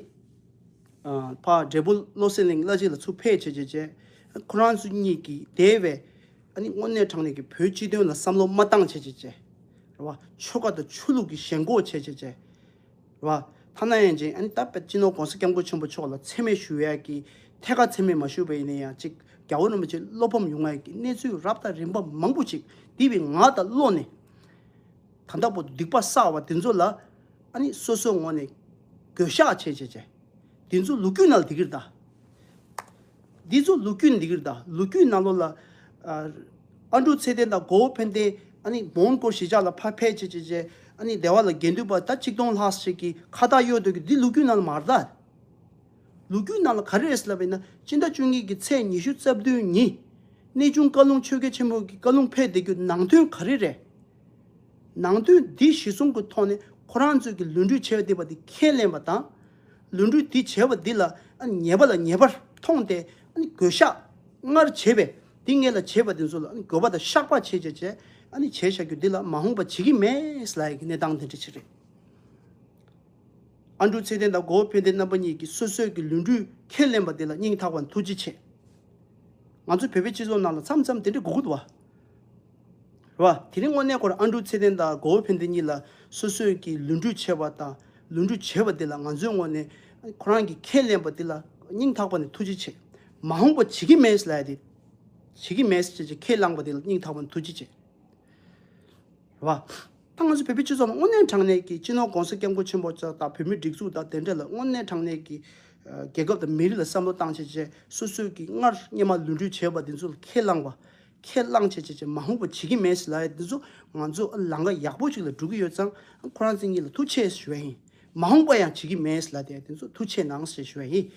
ཨ། ཕར་འབྲས་སྤུངས་བློ་གསལ་གླིང་བླ་སྤྱི་ལ་ཚུར་ཕེབས་བྱས་བྱས་བྱས། ཁོ་རང་ཚོ་གཉིས་ཀྱིས་དེ་བས། ཨ་ནི་དངོས་གནས་དྲང་གནས་ཀྱི་བོད་སྤྱི་དོན་ལ་བསམ་བློ་མ་བཏང་བྱས་བྱས་བྱས། རེད་བ། ཆོལ་ཁ་དང་ཆོས་ལུགས་ཀྱི་ཞེན་ཁོག་བྱས་བྱས་བྱས། རེད་བ། ཐ་ན་ཡང་ཅིག་ཨ་ནི་ད་དཔེ་སྤྱི་ནོར་༸གོང་ས་༸སྐྱབས་མགོན་ཆེན་པོ་མཆོག་ལ་མཚན་སྨད་ཞུ་ཡག་གི་ཐད་ཀར་མཚན་སྨད་མ་ཞུས་པ་ཡིན་ན་ཡང་ཅིག་རྒྱལ་བ་རིན་པོ་ཆེ་བློ་ཕམ་ཡོང་ཡག་གི་གནས་ཚུལ་རབ་དང་རིམ་པ་མང་པོ་ཅིག་འདི་བའི་ངག་དང་བློ་ནས། ད་ལྟ་བར་དུ་སྡིག་པ་བསགས་པ་དེ་ཚོ་ལ་ཨ་ནི་སོ་སོའི་ངོས་ནས་དགོས་བཤགས་བྱས་བྱས་བྱས། དེ་ཚོ་ལོ་རྒྱུས་ནང་ལ་འདི་གིར་གདའ། འདི་ཚོ་ལོ་རྒྱུས་འདི་གིར་གདའ། ལོ་རྒྱུས་ནང་ལོགས་ལ། ཨ། ཨ་འབྲུག་ཚེ་བརྟན་དང་གོའུ་ཕན་བདེ་ཨ་ནི་མོན་གྷོ་གཞིས་ཆགས་ལ་ཕར་ཕེབས་བྱས་བྱས་བྱས་ཨ་ནི་སྡེ་བ་ལ་དགེ་འདུན་པ་ད་ཆིག་སྟོང་ལྷག་ཞིག་གིས་ཁ་བཏགས་གཡོགས་སྡོད་ཀྱི་འདི་ལོ་རྒྱུས་ནང་ལ་མ་རེད་ད། ལོ་རྒྱུས་ནང་ལ་ག་རེ་རེད་ཟེར་ལབ་པ་ཡིན་ན་སྤྱི་ཟླ་བཅུ་གཉིས་ཀྱི་ཚེས་ཉི་ཤུ་རྩ་བདུན་ཉིན། གནས་ཆུང་བཀའ་ལུང་ཆོས་རྒྱལ་ཆེན་པོ་གི་བཀའ་ལུང་ཕེབས་བསྡད་རྒྱུ་ནང་དོན་ག་རེ་རེད། ནང་དོན་འདི་གཞི་བཟུང་གི་ཐོག་ནས་ཁོ་རང་ཚོས་ཀྱི་ལུས་འབྲེལ་བྱས་བསྡད་པ་དེ་ཁས་ལེན་པ་དང་། ལུས་འབྲེལ་འདི་བྱས་པ་འདི་ལ་ཨ་ནི་ཉེས་པ་ལ་ཉེས་པར་མཐོང་སྟེ་ཨ་ནི་དགོས་བཤགས་སྔར་བྱས་པའི་འདི་སྔོན་ལ་བྱས་པ་དེ་ཚོ་ལ་ཨ་ནི་དགོས་པ་དང་བཤགས་པ་བྱས་བྱས་བྱས་ཨ་ནི་བྱས་བཞག་རྒྱུ་འདི་ལ་མ་འོངས་པ་བྱེད་ཀྱི་མེད་ལབ་ཡག་གི་གནས་སྟངས་དེ་འདྲ་ཅིག་རེད། ཨ་འབྲུག་ཚེ་བརྟན་དང་གོའུ་ཕན་བདེ་རྣམ་པ་གཉིས་ཀྱིས་སོ་སོའི་གི་ལུས་འབྲེལ་ཁས་ལེན་པ་འདི་ལ་སྙིང་ཐག་པ་ནས་ཐུགས་རྗེ་ཆེ། ང་ཚོ་བོད་པའི་སྤྱི་ཚོགས་ནང་ལ་མཚམས་མཚམས་དེ་འདྲ་དགོས་ཀྱི་འདུག་བ། རེད་བ། དེ་རིང་དངོས་གནས་ཁོ་རང་ཨ་འབྲུག་ཚེ་བརྟན་དང་གོའུ་ཕན་བདེ་གཉིས་ལ་སོ་སོའི་གི་ལུས་འབྲེལ་བྱས་པ་དང་ལུས་འབྲེལ་བྱས་པ་འདི་ལ་ང་ཚོའི་ངོས་ནས་ཁོ་རང་གིས་ཁས་ལེན་པ་འདི་ལ་སྙིང་ཐག་པ་ནས་ཐུགས་རྗེ་ཆེ། མ་འོངས་པ་བྱེད་ཀྱི་མེད་ལབ་ཡ་དེ། བྱེད་ཀྱི་མེད་ཅེས་ཁས་བླངས་པ་འདི་ལ་སྙིང་ཐག་པ་ནས་ཐུགས་རྗེ་ཆེ། རེད་བ། ད་ང་ཚོ་བོད་པའི་སྤྱི་ཚོགས་ནང་དངོས་གནས་དྲང་གནས་ཀྱི་སྤྱི་ནོར་༸གོང་ས་༸སྐྱབས་མགོན་ཆེན་པོ་མཆོག་དང་བོད་མིའི་སྒྲིག་འཛུགས་དང་དེ་འདྲ་ལ་དངོས་གནས་དྲང་གནས་ཀྱི་རྒྱལ་ཁབ་དང་མི་རིགས་ལ་བསམ་བློ་བཏང་བྱས་བྱས་སོ་སོའི་གི་སྔར་སྔོན་མ་ལུས་འབྲེལ་བྱས་པ་འདི་ཚོ་ལ་ཁས་བླངས་པ། ཁས་བླངས་བྱས་བྱས་བྱས་མ་འོངས་པ་བྱེད་ཀྱི་མེད་ཟེར་ལབ་ཡ་འདི་ཚོ་ང་ཚོ་ལམ་ཁ་ཡག་པོ་ཅིག་ལ་འགྲོ་གི་ཡོད་ཙང་ཁོ་རང་ཚོ་གཉིས་ལ་ཐུགས་རྗེ་ཆེ་ཞུ་ཡ་ཡིན། མ་འོངས་པ་ཡང་བྱེད་ཀྱི་མེད་ཟེར་ལབ་ཡ་འདི་ཚོ་ཐུགས་རྗེ་གནང་ཞེས་ཞུ་ཡ་ཡིན།